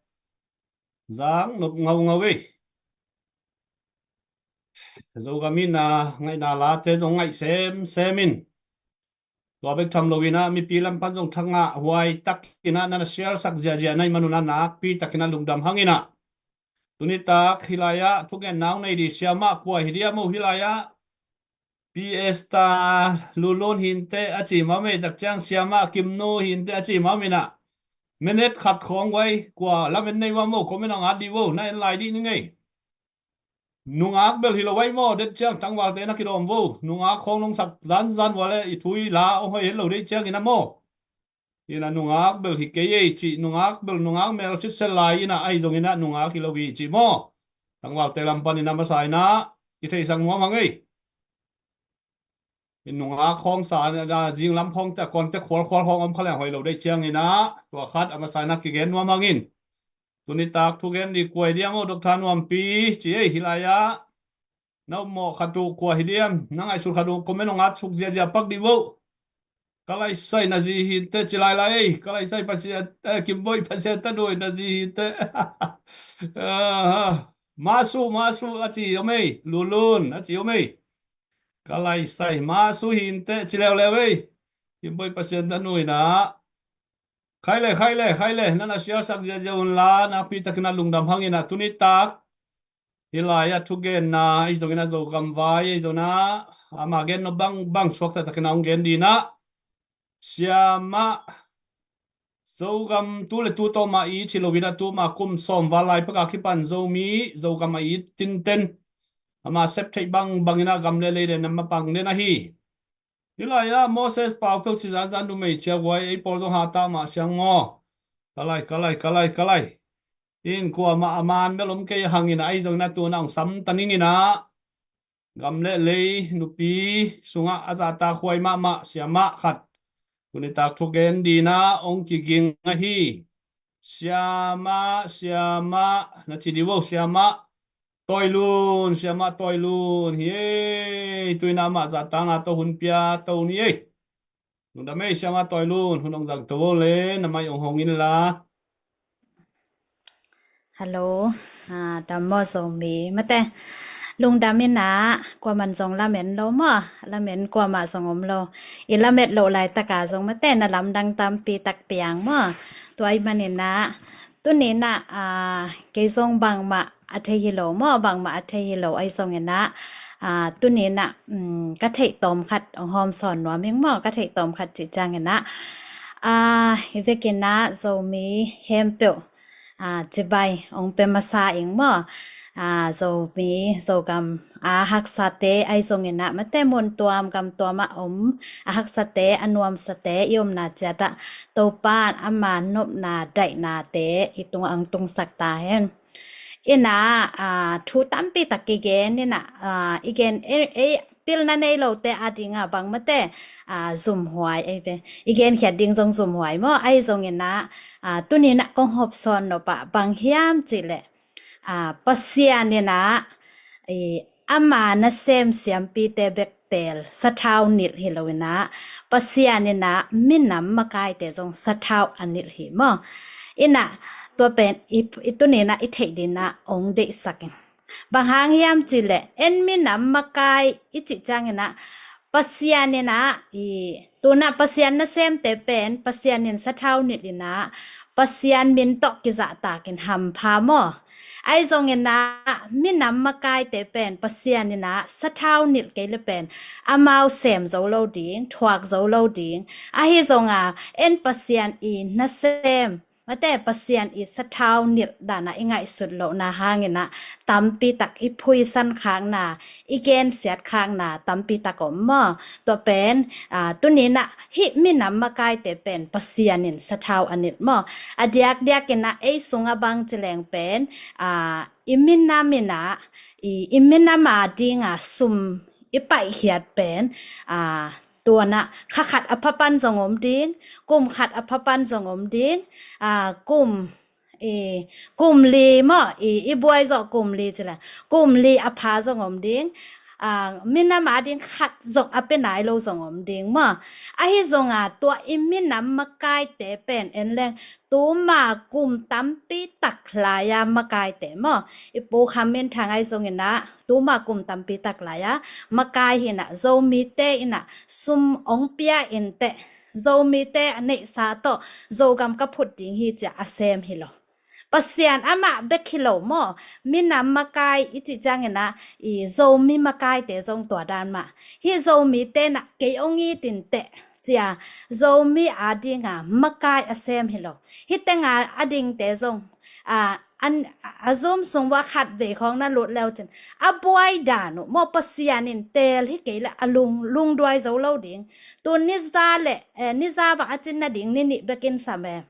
Zang nop ngaungau ei. Zogam in a ngaihna late zong ngaih semsem in, tua bek tham lo in a mipi lam pan zong thangah huai tak in a na na share sak ziahziah na hih man un a nakpi tak in a lungdam hang in a. Tuni tak hih lai ah thugenna hong nei ding siamah kua hi diam, o hih lai ah? Pi Esta Lulun hi inteh a ci mah om ei, tak ciang siamah Kimnu hi inteh a ci mah om in a. Minute khat khawng vai, kua lamen nei uh a maw, comment hong at dih vo, na en lai dih ning ei. Nungak bel hi lo vai maw, det ciang tangvalte na kidawm vo. Nungak khawng nong sak zanzan vua leh i thu i la hong hoih het lo deih ciang in a maw. In a nungak bel hi kei ei cih, nungak bel nungak mel sitset lai in a, ahi zong in a nungak hi lo hi cih maw. Tangvalte lam pan in a masa in a i theisak nuam hang ei. In nungak khawng sa in a, zing lam khawngte a kawnte khualkhual khawng om kha leng hoih lo deih ciang in a, tua khat a masa in a kigen nuam hang in. Tuni tak thugen ding kua hi diam, o Doctor Nuampi ci ei, hih lai ah. Na ummawh khat uh kua hi diam, na ngaihsut khat uh comment hong at suk ziahziah pak dih vo. Ka lai sai na zi hi inteh ci lai lai ei, ka lai sai Pasian, eh, Kimboih Pasian tanu in na zi hi inteh. Ah, Masu, Masu a ci om ei, Lulun a ci om ei. Ka lai sai Masu hi inteh ci leuleu ei. Kimboih Pasian tanu in a. Khai le, khai le, khai le, na na share sak ziahziah un la, nakpi tak in a lungdam hang in a. Tuni tak hih lai ah thugenna, ahi zong in a Zogam vai, ahi zong in a ama gen nop bangbang suakta tak in a hong gen ding in a. Siamah Zogam tu le tu tawh mah it hi lo in a, tu mah kum sawm val lai pak a kipan Zomi, Zogam a it tinten, ama sep theih bangbang in a gam le lei le nam a pang den ahi. Hih lai ah Moses Pau Pheu ci zanzan numei ciah guai, ei pawl zong hata mah siang maw. Ka lai, ka lai, ka lai, ka lai. In kuamah a man bel om kei hang in a, ahi zong in a tu in a hong sam ta ning in a. Gam le lei nupi sungah a zahtak huai mahmah siamah khat tuni tak thugen ding in a hong kiging ahi. Siamah, siamah, na ci dih vo, siamah Toilun, siamah Toilun hi ei. Tu in a amah zahtakna tawh hun pia to ni ei. Lungdam ei, siamah Toilun, hun hong zang to vo le, na mai hong hong in la. Hallo, ah, dam maw Zomi mate. Lungdam in a, kuaman zong lamen lo maw, lamen kuamah zong om lo. I lamet loh laitak a zong mate na lamdang tampi tak piang maw. Tua ahih man in a, tuni in a, ah, kei zong bangmah a thei hi lo maw, bangmah a thei hi lo, ahi zong in a, ah, tuni in a, um, ka theih tawm khat hong hawm sawn nuam ing maw, ka theih tawm khat cih ciang in a, ah, hi vek in a Zomi khempeuh, ah, cibai hong pia masa ing maw, ah, Zomi, Zogam a haksate, ahi zong in a mate mun tuam gam tuam ah om a haksate, a nuamsate, i omna ciat ah Topa'n ama nopna daihnate i tungah hong tungsak ta hen. In a, ah, thu tampi tak kigen in a, ah, i gen, ei, ei, pilna nei lote a ding a bang mate, ah, zumhuai ei ve. I genkhiat ding zong zumhuai maw, ahi zong in a, ah, tuni in a kong hawm sawn nop ah bang hiam cih leh, ah, Pasian in a, i, ama nasem siampite bek teel sathau nilh hi lo in a, Pasian in a minam makaite zong sathau a nilh hi maw. In a, tua pen i, i tuni in a i theih ding in a hong deihsak ing. Bang hang hiam cih leh, en minam makai i cih ciang in a, Pasian in a, i, tu in a Pasian nasemte pen Pasian in sathau nilh in a, Pasian min tawh kizahtak in hampha maw. Ahi zong in a, minam makaite pen Pasian in a sathau nilh kei le pen amau sem zo lo ding, thuak zo lo ding. Ahi zong a, en Pasian i nasem, mate Pasian i sathau nilh dan a i ngaihsut lohna hang in a, tampi tak i phuisan khakna, i gensiat khakna tampi tak om maw. Tua pen, ah, tuni in a hih minam makaite pen Pasian in sathau a nilh maw. A diakdiak in a ei sung a bang ci leng pen, ah, i minam in a, i, i minam a ding a sum i paihkhiat pen, ah, tua in a kha khat a pha pan zong om ding, kum khat a pha pan zong om ding, ah, kum, i, kum li maw, i, i buai zawh kum li ci leng, kum li a pha zong om ding. a, minam ading khat zong a pia nai lo zong om ding maw. Ahi zonga tua i minam makaite pen en leng tuma kum tampi tak lai-a makaite maw. I pu Kham Min Thang ahi zongin ah tuma kum tampi tak lai-a makai hi in ah Zomite in ah sum ong pia in teh, Zomite a neihsa tawh Zogam ka phut ding hi ci-a a sem hi lo. Pasian amah bek hi lo maw. Minam makai i cih ciangin ah i Zomi makaite zong tua dan mah. Hih Zomite in ah kei ong it in teh ci-a Zomi adinga makai a sem hi lo. Hih tenga a dingte zong a, an, a zum sung vua khat vei khawng na lut leu cin a buai dan uh maw, Pasian in teel hi kei leh a lung, lungduai zo lo ding. Tu ni za le, eh, ni za bang a cin nading ni nih bekin sam e.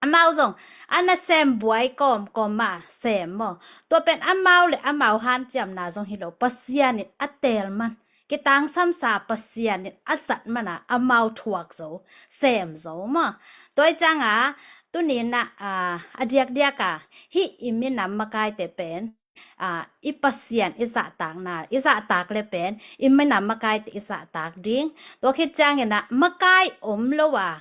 Amau zong a nasem buai kawmkawm mah sem maw. Tua pen amau le amau hanciamna zong hi lo, Pasian in a teel man, kitangsamsa Pasian in a zat mana amau thuak zo, sem zo maw. Tua i cianga tuni in ah, a, a diakdiaka hih i minam makaite pen, a, i Pasian i zahtakna, i zahtak le pen i minam makaite i zahtak ding. Tua khit ciangin ah makai om lo a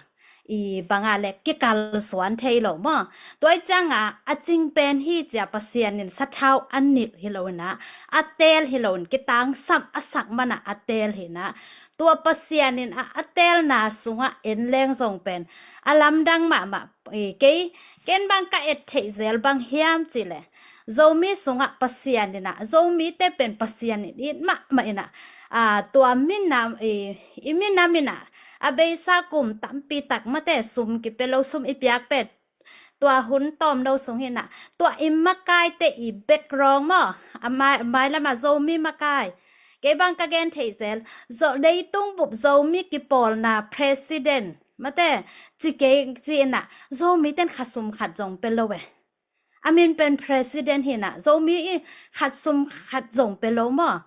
i banga le kikalsuan thei lo maw. Tua i cianga a cing pen hi ci-a Pasian in sathau a nilh hi lo in ah, a teel hi lo in kitangsam a sak mana a teel hi in ah, tua Pasian in ah a teelna sungah en leng zong pen a lamdang mahmah. I, kei, ken bang ka et theih zel bang hiam cih leh Zomi sungah Pasian in ah, Zomite pen Pasian in it mahmah in ah, a, tua minam, i, i minam in ah a beisa kum tampi tak mate sum kipia lo, sum i piak pen tua hun tawm lo sung hi in ah, tua i makaite i background maw, a mai, mailam a Zomi makai. Kei bang ka gen theih zel, zo, leitung bup Zomi kipawlna president mate ci kei ci in ah, Zomite in khat sum khat zong pia lo e. A min pen president hi in ah, Zomi i khat sum khat zong pia lo maw.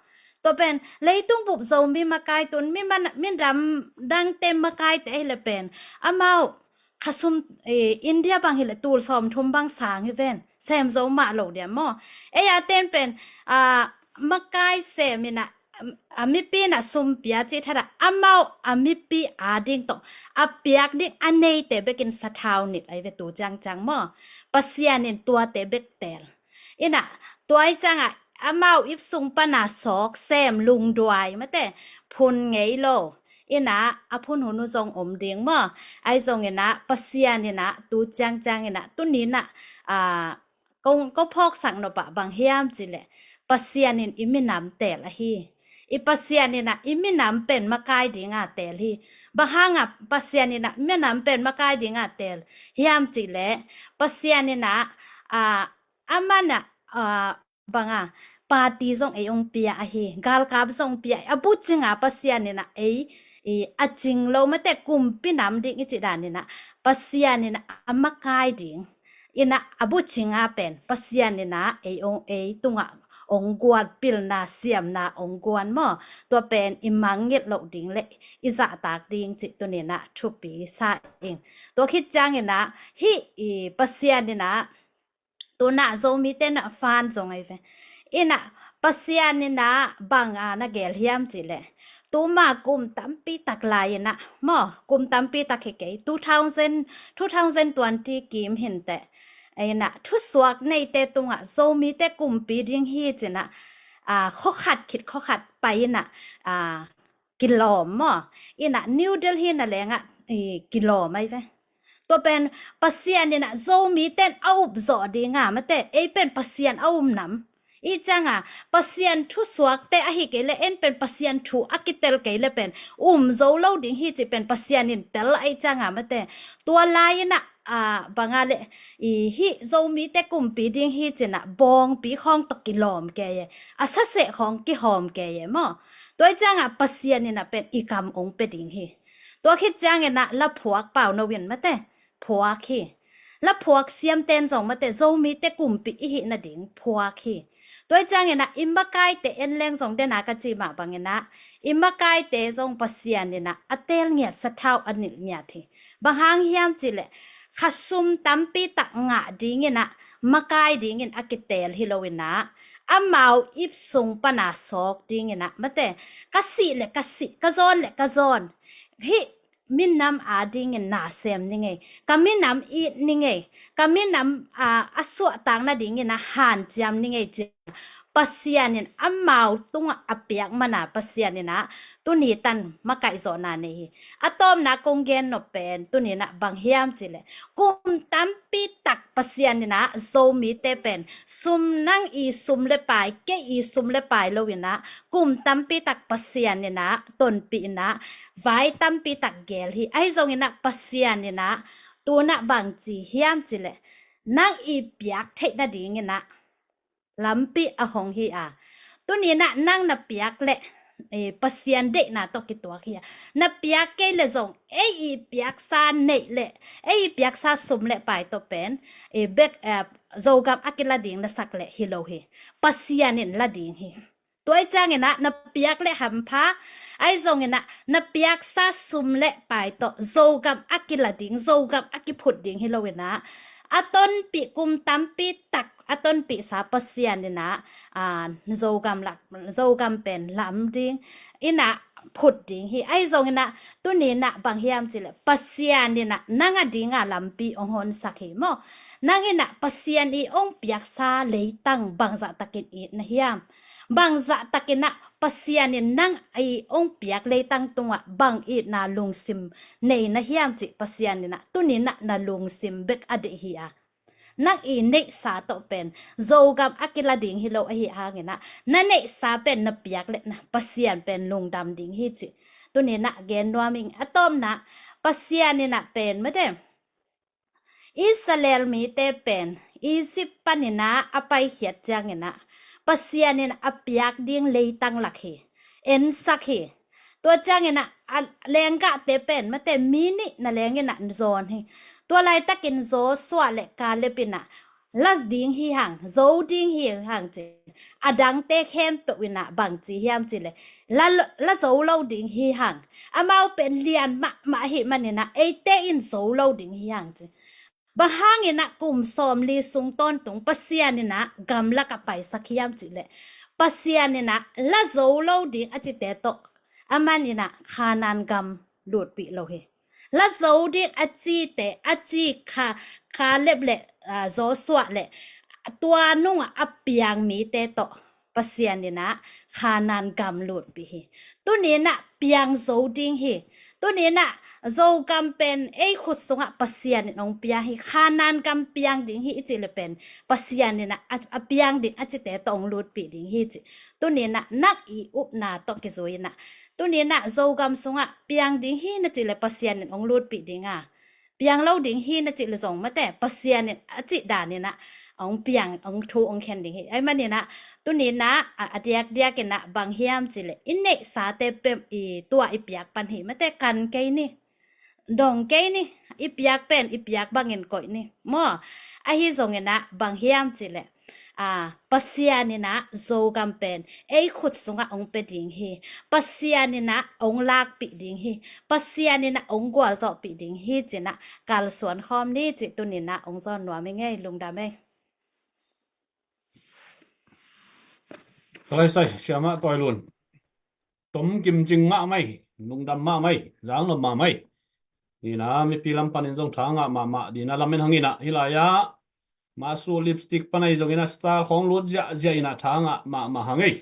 Tua pen leitung bup Zomi makai, tun mi man, minam dangte makaite hi leh pen amau khat sum, eh, India bang hi leh tul sawmthum bang sang hi ven, sem zo mah lo diam maw. Ei a ten pen, a, makai sem in ah, a mipi in ah sum pia cih thadah amau a mipi ading tawh a piak ding a neite bekin sathau nilh ahi ve tu ciangciang maw. Pasian in tuate bek teel in ah, tua i ciangah amau ip sung pana sawk sem lungduai mate phun ngei lo in ah, a phun hun uh zong om ding maw. Ahi zongin ah Pasian in ah tu ciangciang in ah tuni in ah, a, ko, ko phawksak nop ah bang hiam cih leh Pasian in i minam teel ahi. I Pasian in ah i minam pen makai dinga teel hi. Bang hanga Pasian in ah minam pen makai dinga teel hiam cih leh Pasian in ah, a, aman ah, a, banga party zong ei ong pia ahi, galkap zong pia ahi, a bucinga Pasian in ah ei, i, a cing lo mate kumpi nam ding i cih dan in ah Pasian in ah a makai ding in ah a bucinga pen Pasian in ah ei ong, ei tungah ong guan, pilna siamna ong guan maw. Tua pen i mangngilh loh ding le i zahtak ding cih tuni in ah thupi sa ing. Tua khit ciangin ah hih i Pasian in ah tu in ah Zomite in ah fan zong ahi ve. In ah Pasian in ah banga na geel hiam cih leh tuma kum tampi tak lai in ah maw, kum tampi tak hi kei, two thousand, two thousand twenty kim hi in teh, in ah thusuak neite tungah Zomite kumpi ding hi ci in ah, a, khua khat khit khua khat pai in ah, a, kilawm maw. In ah New Delhi na lengah, i, kilawm ahi ve. Tua pen Pasian in ah Zomite in a upzawh dinga mate, ei pen Pasian a um nam. I cianga Pasian thusuakte ahi kei leh en pen Pasian thu a kitel kei leh pen um zo lo ding hi cih pen Pasian in tel ahi cianga mate. Tua lai in ah, a, banga le, i, hih Zomite kumpi ding hi ci in ah bawngpi khawng tawh kilawm kei e, a saseh khawng kihawm kei e maw. Tua i ciangah Pasian in ah pen i kam ong pia ding hi. Tua khit ciangin ah la phuak pau no in mate, phuak hi. la phuak siamten zong mate Zomite kumpi i hih nading phuak hi. Tua ciangin ah i makaite en leng zong dena ka ci mah bangin ah i makaite zong Pasian in ah a teel ngiat sathau a nilh ngiat hi. Bang hang hiam cihleh kha sum tampi tak ngah dingin ah makai dingin a kiteel hi loin ah amau ip sung pana sawk dingin ah mate ka sih le ka sih, ka zawn le ka zawn, hih minam adingin na sem ni ngei, ka minam it ni ngei, ka minam a, a suahtak nadingin a hanciam ni ngei ci Pasian in amau tungah a piak mana Pasian in ah tuni tan makaihzawhna nei hi. A tawpna kong gen nop pen tuni in ah bang hiam cihleh kum tampi tak Pasian in ah Zomite pen sum, nang i sum le pai, kei i sum le pai loin ah kum tampi tak Pasian in ah tonpih in ah vai tampi tak geel hi. Ahi zongin ah Pasian in ah tu in ah bang ci hiam cihleh nang i piak theih nadingin ah lampi a hong hi a. Tuni in ah nang na piak leh eh, Pasian deihna tawh kituak hi a. Na piak kei le zong ei i piaksa neih leh ei i piaksa sum le pai tawh pen eh, bek eh, Zogam a kila ding na sak leh hi lo hi. Pasian in la ding hi. Tua ciangin ah na piak le hampha, ahi zongin ah na piaksa sum le pai tawh Zogam a kila ding, Zogam a kiphut ding hi loin ah a tonpih kum tampi tak a tonpihsa Pasian in ah a, Zogam lak, Zogam pen lam ding in ah phut ding hi. Ahi zongin ah tuni in ah bang hiam cihleh Pasian in ah nang a dinga lampi hong honsak hi maw. Nang in ah Pasian i hong piaksa leitang bangzah takin it na hiam? Bangzah takin ah Pasian in nang i hong piak leitang tungah bang itna lungsim nei na hiam cih Pasian in ah tuni in ah na lungsim bek a deih hi a. Nang i neihsa tawh pen Zogam a kila ding hi lo ahi hangin ah na neihsa pen na piak le na Pasian pen lungdam ding hi cih tuni in ah gen nuam ing. A tawpna Pasian in ah pen mate Israel mite pen Egypt panin ah a paikhiat ciangin ah Pasian in a piak ding leitang lak hi, ensak hi. Tua ciangin ah a lenggahte pen mate mi nih na lengin ah zawn hi. Tua laitakin Joshua le Caleb in ah la ding hi hang, zo ding hi hang ci. A dangte khempeuh in ah bang ci hiam cihleh la, la zo lo ding hi hang. Amau pen lian mahmah ahih manin ah eite in zo lo ding hi hang ci. Bang hangin ah kum sawmli sung tawntung Pasian in ah gamlak a paisak hiam cihleh Pasian in ah la zo lo ding a cite tawh aman in ah Khanan gam lutpih lo hi. La zo ding a cite, a ci kha, Caleb le ah, Joshua le tua nungah a piang mite tawh Pasian in ah Khanan gam lutpih hi. Tuni in ah piang zo ding hi. Tuni in ah Zogam pen ei khut sungah Pasian in hong piang hi. Khanan gam piang ding hi i cih le pen Pasian in ah a, a piang ding a cite tawh hong lutpih ding hi cih. Tuni in ah nang i upna tawh kizui in ah tuni in ah Zogam sungah piang ding hi na cih le Pasian in hong lutpih ding a, piang lo ding hi na cih le zong mate Pasian in a cih dan in ah hong piang, hong thu hong khen ding hi. Ahih manin ah tuni in ah a, a diakdiak in ah bang hiam cihleh i neihsate peuh i tua i piak pan hi mate kan kei ni, dong kei ni, i piak pen i piak bangin koih ni maw. Ahi zongin ah bang hiam cihleh a, Pasian in ah Zogam pen ei khut sungah hong pia ding hi. Pasian in ah hong lakpih ding hi. Pasian in ah hong gualzawhpih ding hi ci-in ah kalsuan khawm ni cih tuni in ah hong zawn nuam ing ei, lungdam ei. Ka lai sai, Siamah Tuai Lun. Tom kim cing mahmah hi, lungdam mahmah hi, zang lom mahmah hi. Ni in ah mipi lam panin zong tha ngah mahmah ding in ah lamen hang in ah hih lai-ah masu lipstick pan ahi zongin ah style khawng lut ziahziah in ah tha ngah mahmah hang ei.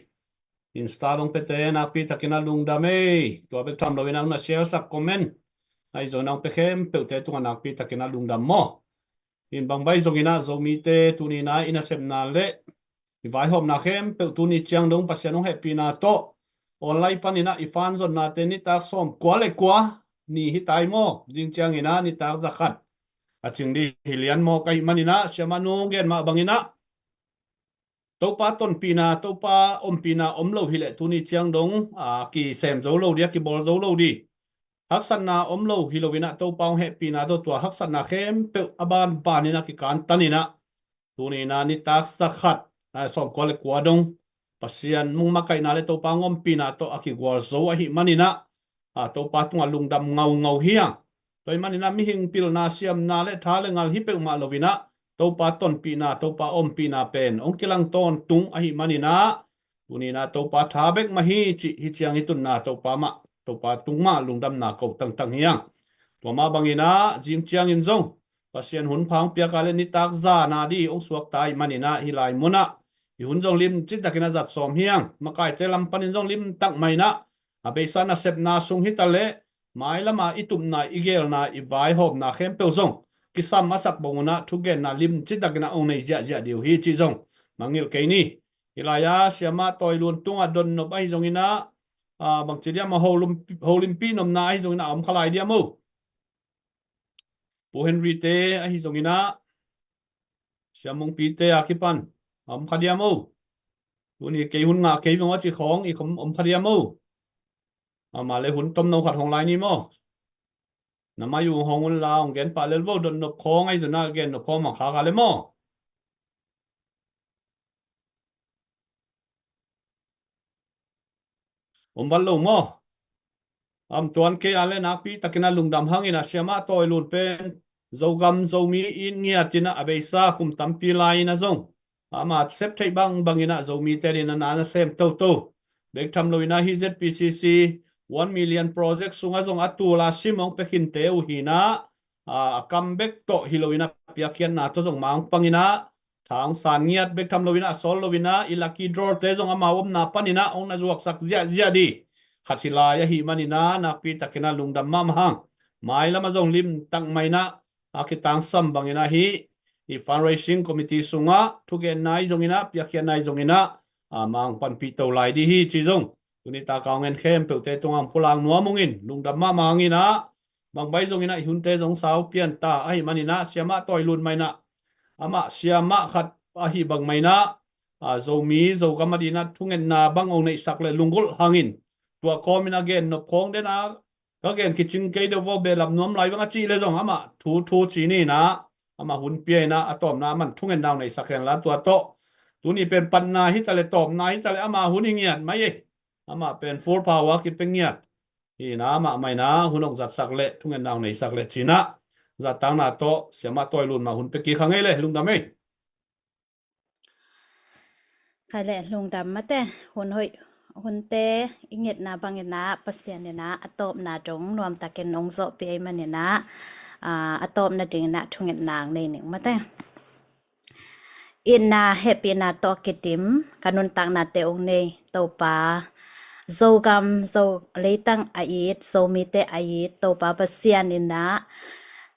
Insta hong piate nakpi takin ah lungdam ei. Tua bek tham loin ah hong na share sak, comment ahi zongin ah hong pia khempeuhte tungah nakpi takin ah lungdam maw. In bang bai zongin ah Zomite tuni in ah i nasepna le i vaihawmna khempeuh tuni ciang dong Pasian hong hehpihna tawh online panin ah i fan zonnate nitak sawmkua le kua ni hi tai maw. Zing ciangin ah nitak zakhat a cing ding hi lian maw. Ka hih manin ah Siamah nu gen mah bangin ah Topa tonpihna, Topa ompihna om lo hileh tuni ciang dong a kisem zo lo ding, a kibawl zo lo ding. Haksatna om lo hi loinah Topa hong hehpihna tawh tua haksatna khempeuh a banbanin a kikantaninah tuni inah nitak zakhat, a, sawmkua le kua dong Pasian hong makaihna le Topa hong ompihna tawh a kigual zo ahih maninah, a, Topa tungah lungdam ngaungau hi hang. Tua ahih maninah mihing pilna siamna le tha le ngal hi peuhmah loinah Topa tonpihna, Topa ompihna pen hong kilang tawntung ahih maninah tuni inah Topa tha bek mah hi cih hi ciang i tunna Topa mah, Topa tung mah lungdamna ko tangtang hi hang. Tua mah banginah zing ciangin zong Pasian hun pha hong piak a le nitak zana di hong suakta ahih maninah hih lai munah i hun zong limci takin a zat sawm hi hang. Makaite lam panin zong limtak mah inah a beisa nasepna sung hi ta leh mailama i tupna, i gelna, i vaihawmna khempeuh zong kisam a sak bang unah thugenna limci takinah hong nei ziahziah dih uh hi cih zong mangngilh kei ni. Hih lai-ah siamah Tawi Lun tungah dotnop ahi zonginah, a, bangci diam a holim-, holimpih nopna ahi zonginah a om kha lai diam o. Pu Henry te ahi zonginah, Siam Mungpi te a kipan a om kha diam o. Tuni kei hun ngah kei veng aw ci khawng i khom om kha diam o. Amah le hun tomno khat hong lai ni maw? Na mai uh hong un la hong gen pah lel vo, dotnop khawng ahi zonah gen nop khawng mah kha kha le maw? Om vat lo maw? Am tuan kei a le nakpi takin a lungdam hangin a siamah Tawi Lun pen Zogam Zomi it ngiatin a beisa kum tampi lai-in a zong ama sep theih bangbangin a Zomite din a na na sem toto. Bek tham loin a hih Z P C C one million project sungah zong a tul a sim hong pia khinte uh hi-in a, a, a kam bek tawh hi loin a piakkhiatna tawh zong mah hong pangin a, tha hong san ngiat bek tham loin a, a sawl loin a, i lucky draw te zong amau omna panin a hong na zuaksak ziahziah dih khat hi lai ahih manin a, nakpi takin a lungdam mahmah hang. Mailam ah zong limtak mah in a, a kitangsam bangin a hih i fundraising committee sungah thugenna ahi zongin a, piakkhiatna ahi zongin a, a, mah hong panpih to lai dih hi ci zong tuni tak a hong en khempeuhte tungah hong pulak nuam ung in, lungdam mahmah hang in a, bang bang ahi zongin a i hunte zong sau pian ta ahih manin a, siamah Tawi Lun mah in a, amah siamah khat ahih bang mah in a, a, Zomi Zogam adingin a thungetna bang hong neihsak le lunggulh hangin, tua kawmin a gen nop khawng den a, ka gen kicing kei deuh vaw, behlap nuam lai veng a cih le zong amah thu thu ci ni in a, amah hun pia in a, a tawpna aman thungetna hong neihsak hen la, tua tawh tuni pen patna hi ta le, tawpna hi ta le, amah hun hi ngiat mai e. Amah pen full power kipia ngiat hi in a, amah mah in a hun hong zatsak le thungetna hong neihsak le ci in a, zattakna tawh siamah Tawi Lun mah hun pia kik hang ei le, lungdam ei. Khai le, lungdam mate, hun hoih, hunte i ngetna bangin a, Pasian in a, a tawpna dong nuamtakin hong zawhpih ahih manin a, a, a tawpna dingin a thungetna hong nei ning mate. Itna hehpihna tawh kidim, ka nuntaknate hong nei Topa, Zogam, Zo leitang a it, Zomite a it Topa Pasian in a,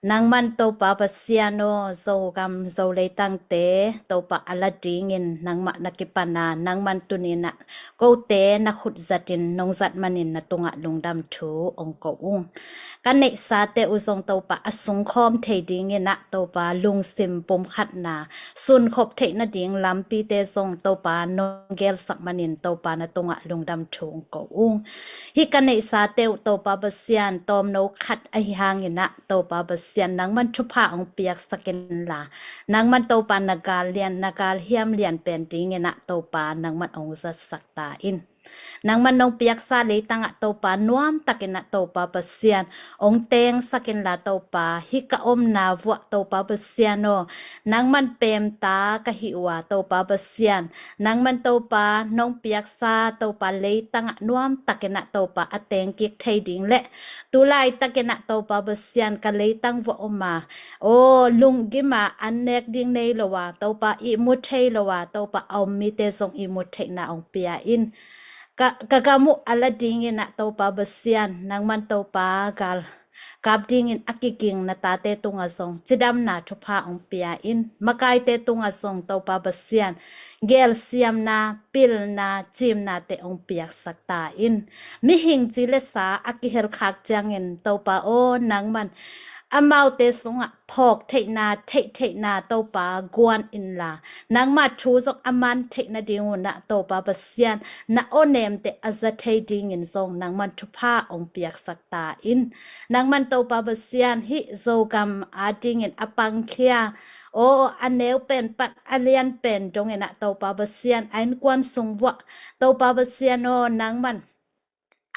nangman Topa Pasian aw, Zogam, Zo leitangte Topa a la dingin nangmah na kipan a, nangman tuni in a kote na khut zatin nong zat manin na tungah lungdam thu hong ko ung. Ka neihsate uh zong Topa a sungkhawm thei dingin a, Topa lungsim pumkhatna sunkhop theih nading lampite zong Topa nong gelsak manin Topa na tungah lungdam thu hong ko ung. Hih ka neihsate uh Topa Pasian, tawmno khat ahi hangin a, Topa Pasian nangman thupha hong piaksak in la, nangman Topa na gal lian, na gal hiam lian pen dingin a, Topa nangman hong zatsak ta in. Nangman nong piaksa leitang ah Topa nuamtakin a, Topa Pasian hong tengsak in la Topa, hih ka omna vuah Topa Pasian aw, nangman pemta ka hi uh a, Topa Pasian, nangman Topa nong piaksa Topa leitang ah nuamtakin a, Topa a teng kik thei ding le, tu laitakin a, Topa Pasian, ka leitang vuah om a, aw, lunggim a an nek ding nei lo a, Topa ihmu thei lo a, Topa a om mite zong ihmu theihna hong pia in. Ka, ka gam uh a la dingin a, Topa Pasian, nangman Topa gal kap dingin a kiging na tate tungah zong cidamna thupha hong pia in. Makaite tungah zong Topa Pasian, gelsiamna, pilna, cimnate hong piaksak ta in. Mihing ci le sa a kihelkhak ciangin Topa aw, nangman amaute sungah phawk theihna, theih theihna Topa guan inla, nangma thu zong a man theih nading unah Topa Pasian, na awnemte a za thei dingin zong nangman thupha hong piaksak ta in. Nangman Topa Pasian, hih Zogam adingin a pangkhia, aw, a neu pen pan a lian pen donginah Topa Pasian, a innkuan sung vuah Topa Pasian aw, nangman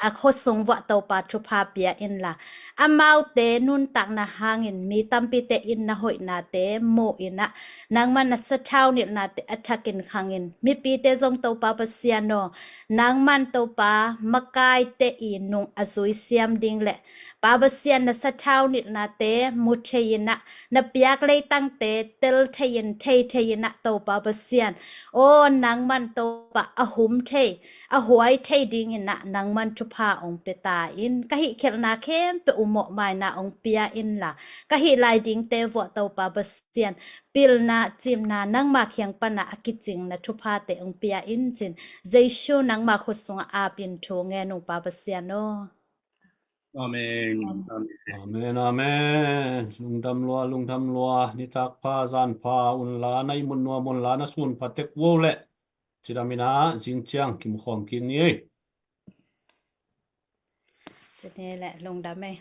a khuasung vuah Topa thupha pia inla, amaute nuntakna hangin mi tampite in na hoihnate mu inah, nangman na sathau nilhnate a thakin khangin, mipite zong Topa Pasian aw, nangman Topa makaite i nung a zui siam ding le, Pa Pasian na sathau nilhnate mu thei inah, na piak leitangte tel thei in, thei thei inah Topa Pasian aw, nangman Topa a hum thei, a huai thei dinginah nangman thupha hong pia ta in. Ka hih khialhna khempeuh uh mawhmaina hong pia inla, ka hih lai dingte vuah Topa Pasian, pilna, cimna, nangma kiang pana a kicingna thuphate hong pia in cin, Jesu nangma khut sungah apin thu ngen ung, Pa Pasian aw. Amen. Amen. Amen, amen. Lungdam lua, lungdam lua. Nitak pha, zan pha unla, na ihmut nuam unla, na sun pha tek vo le. Cidam inah, zing ciang kimu khawm kik ni ei. Cine le, lungdam ei.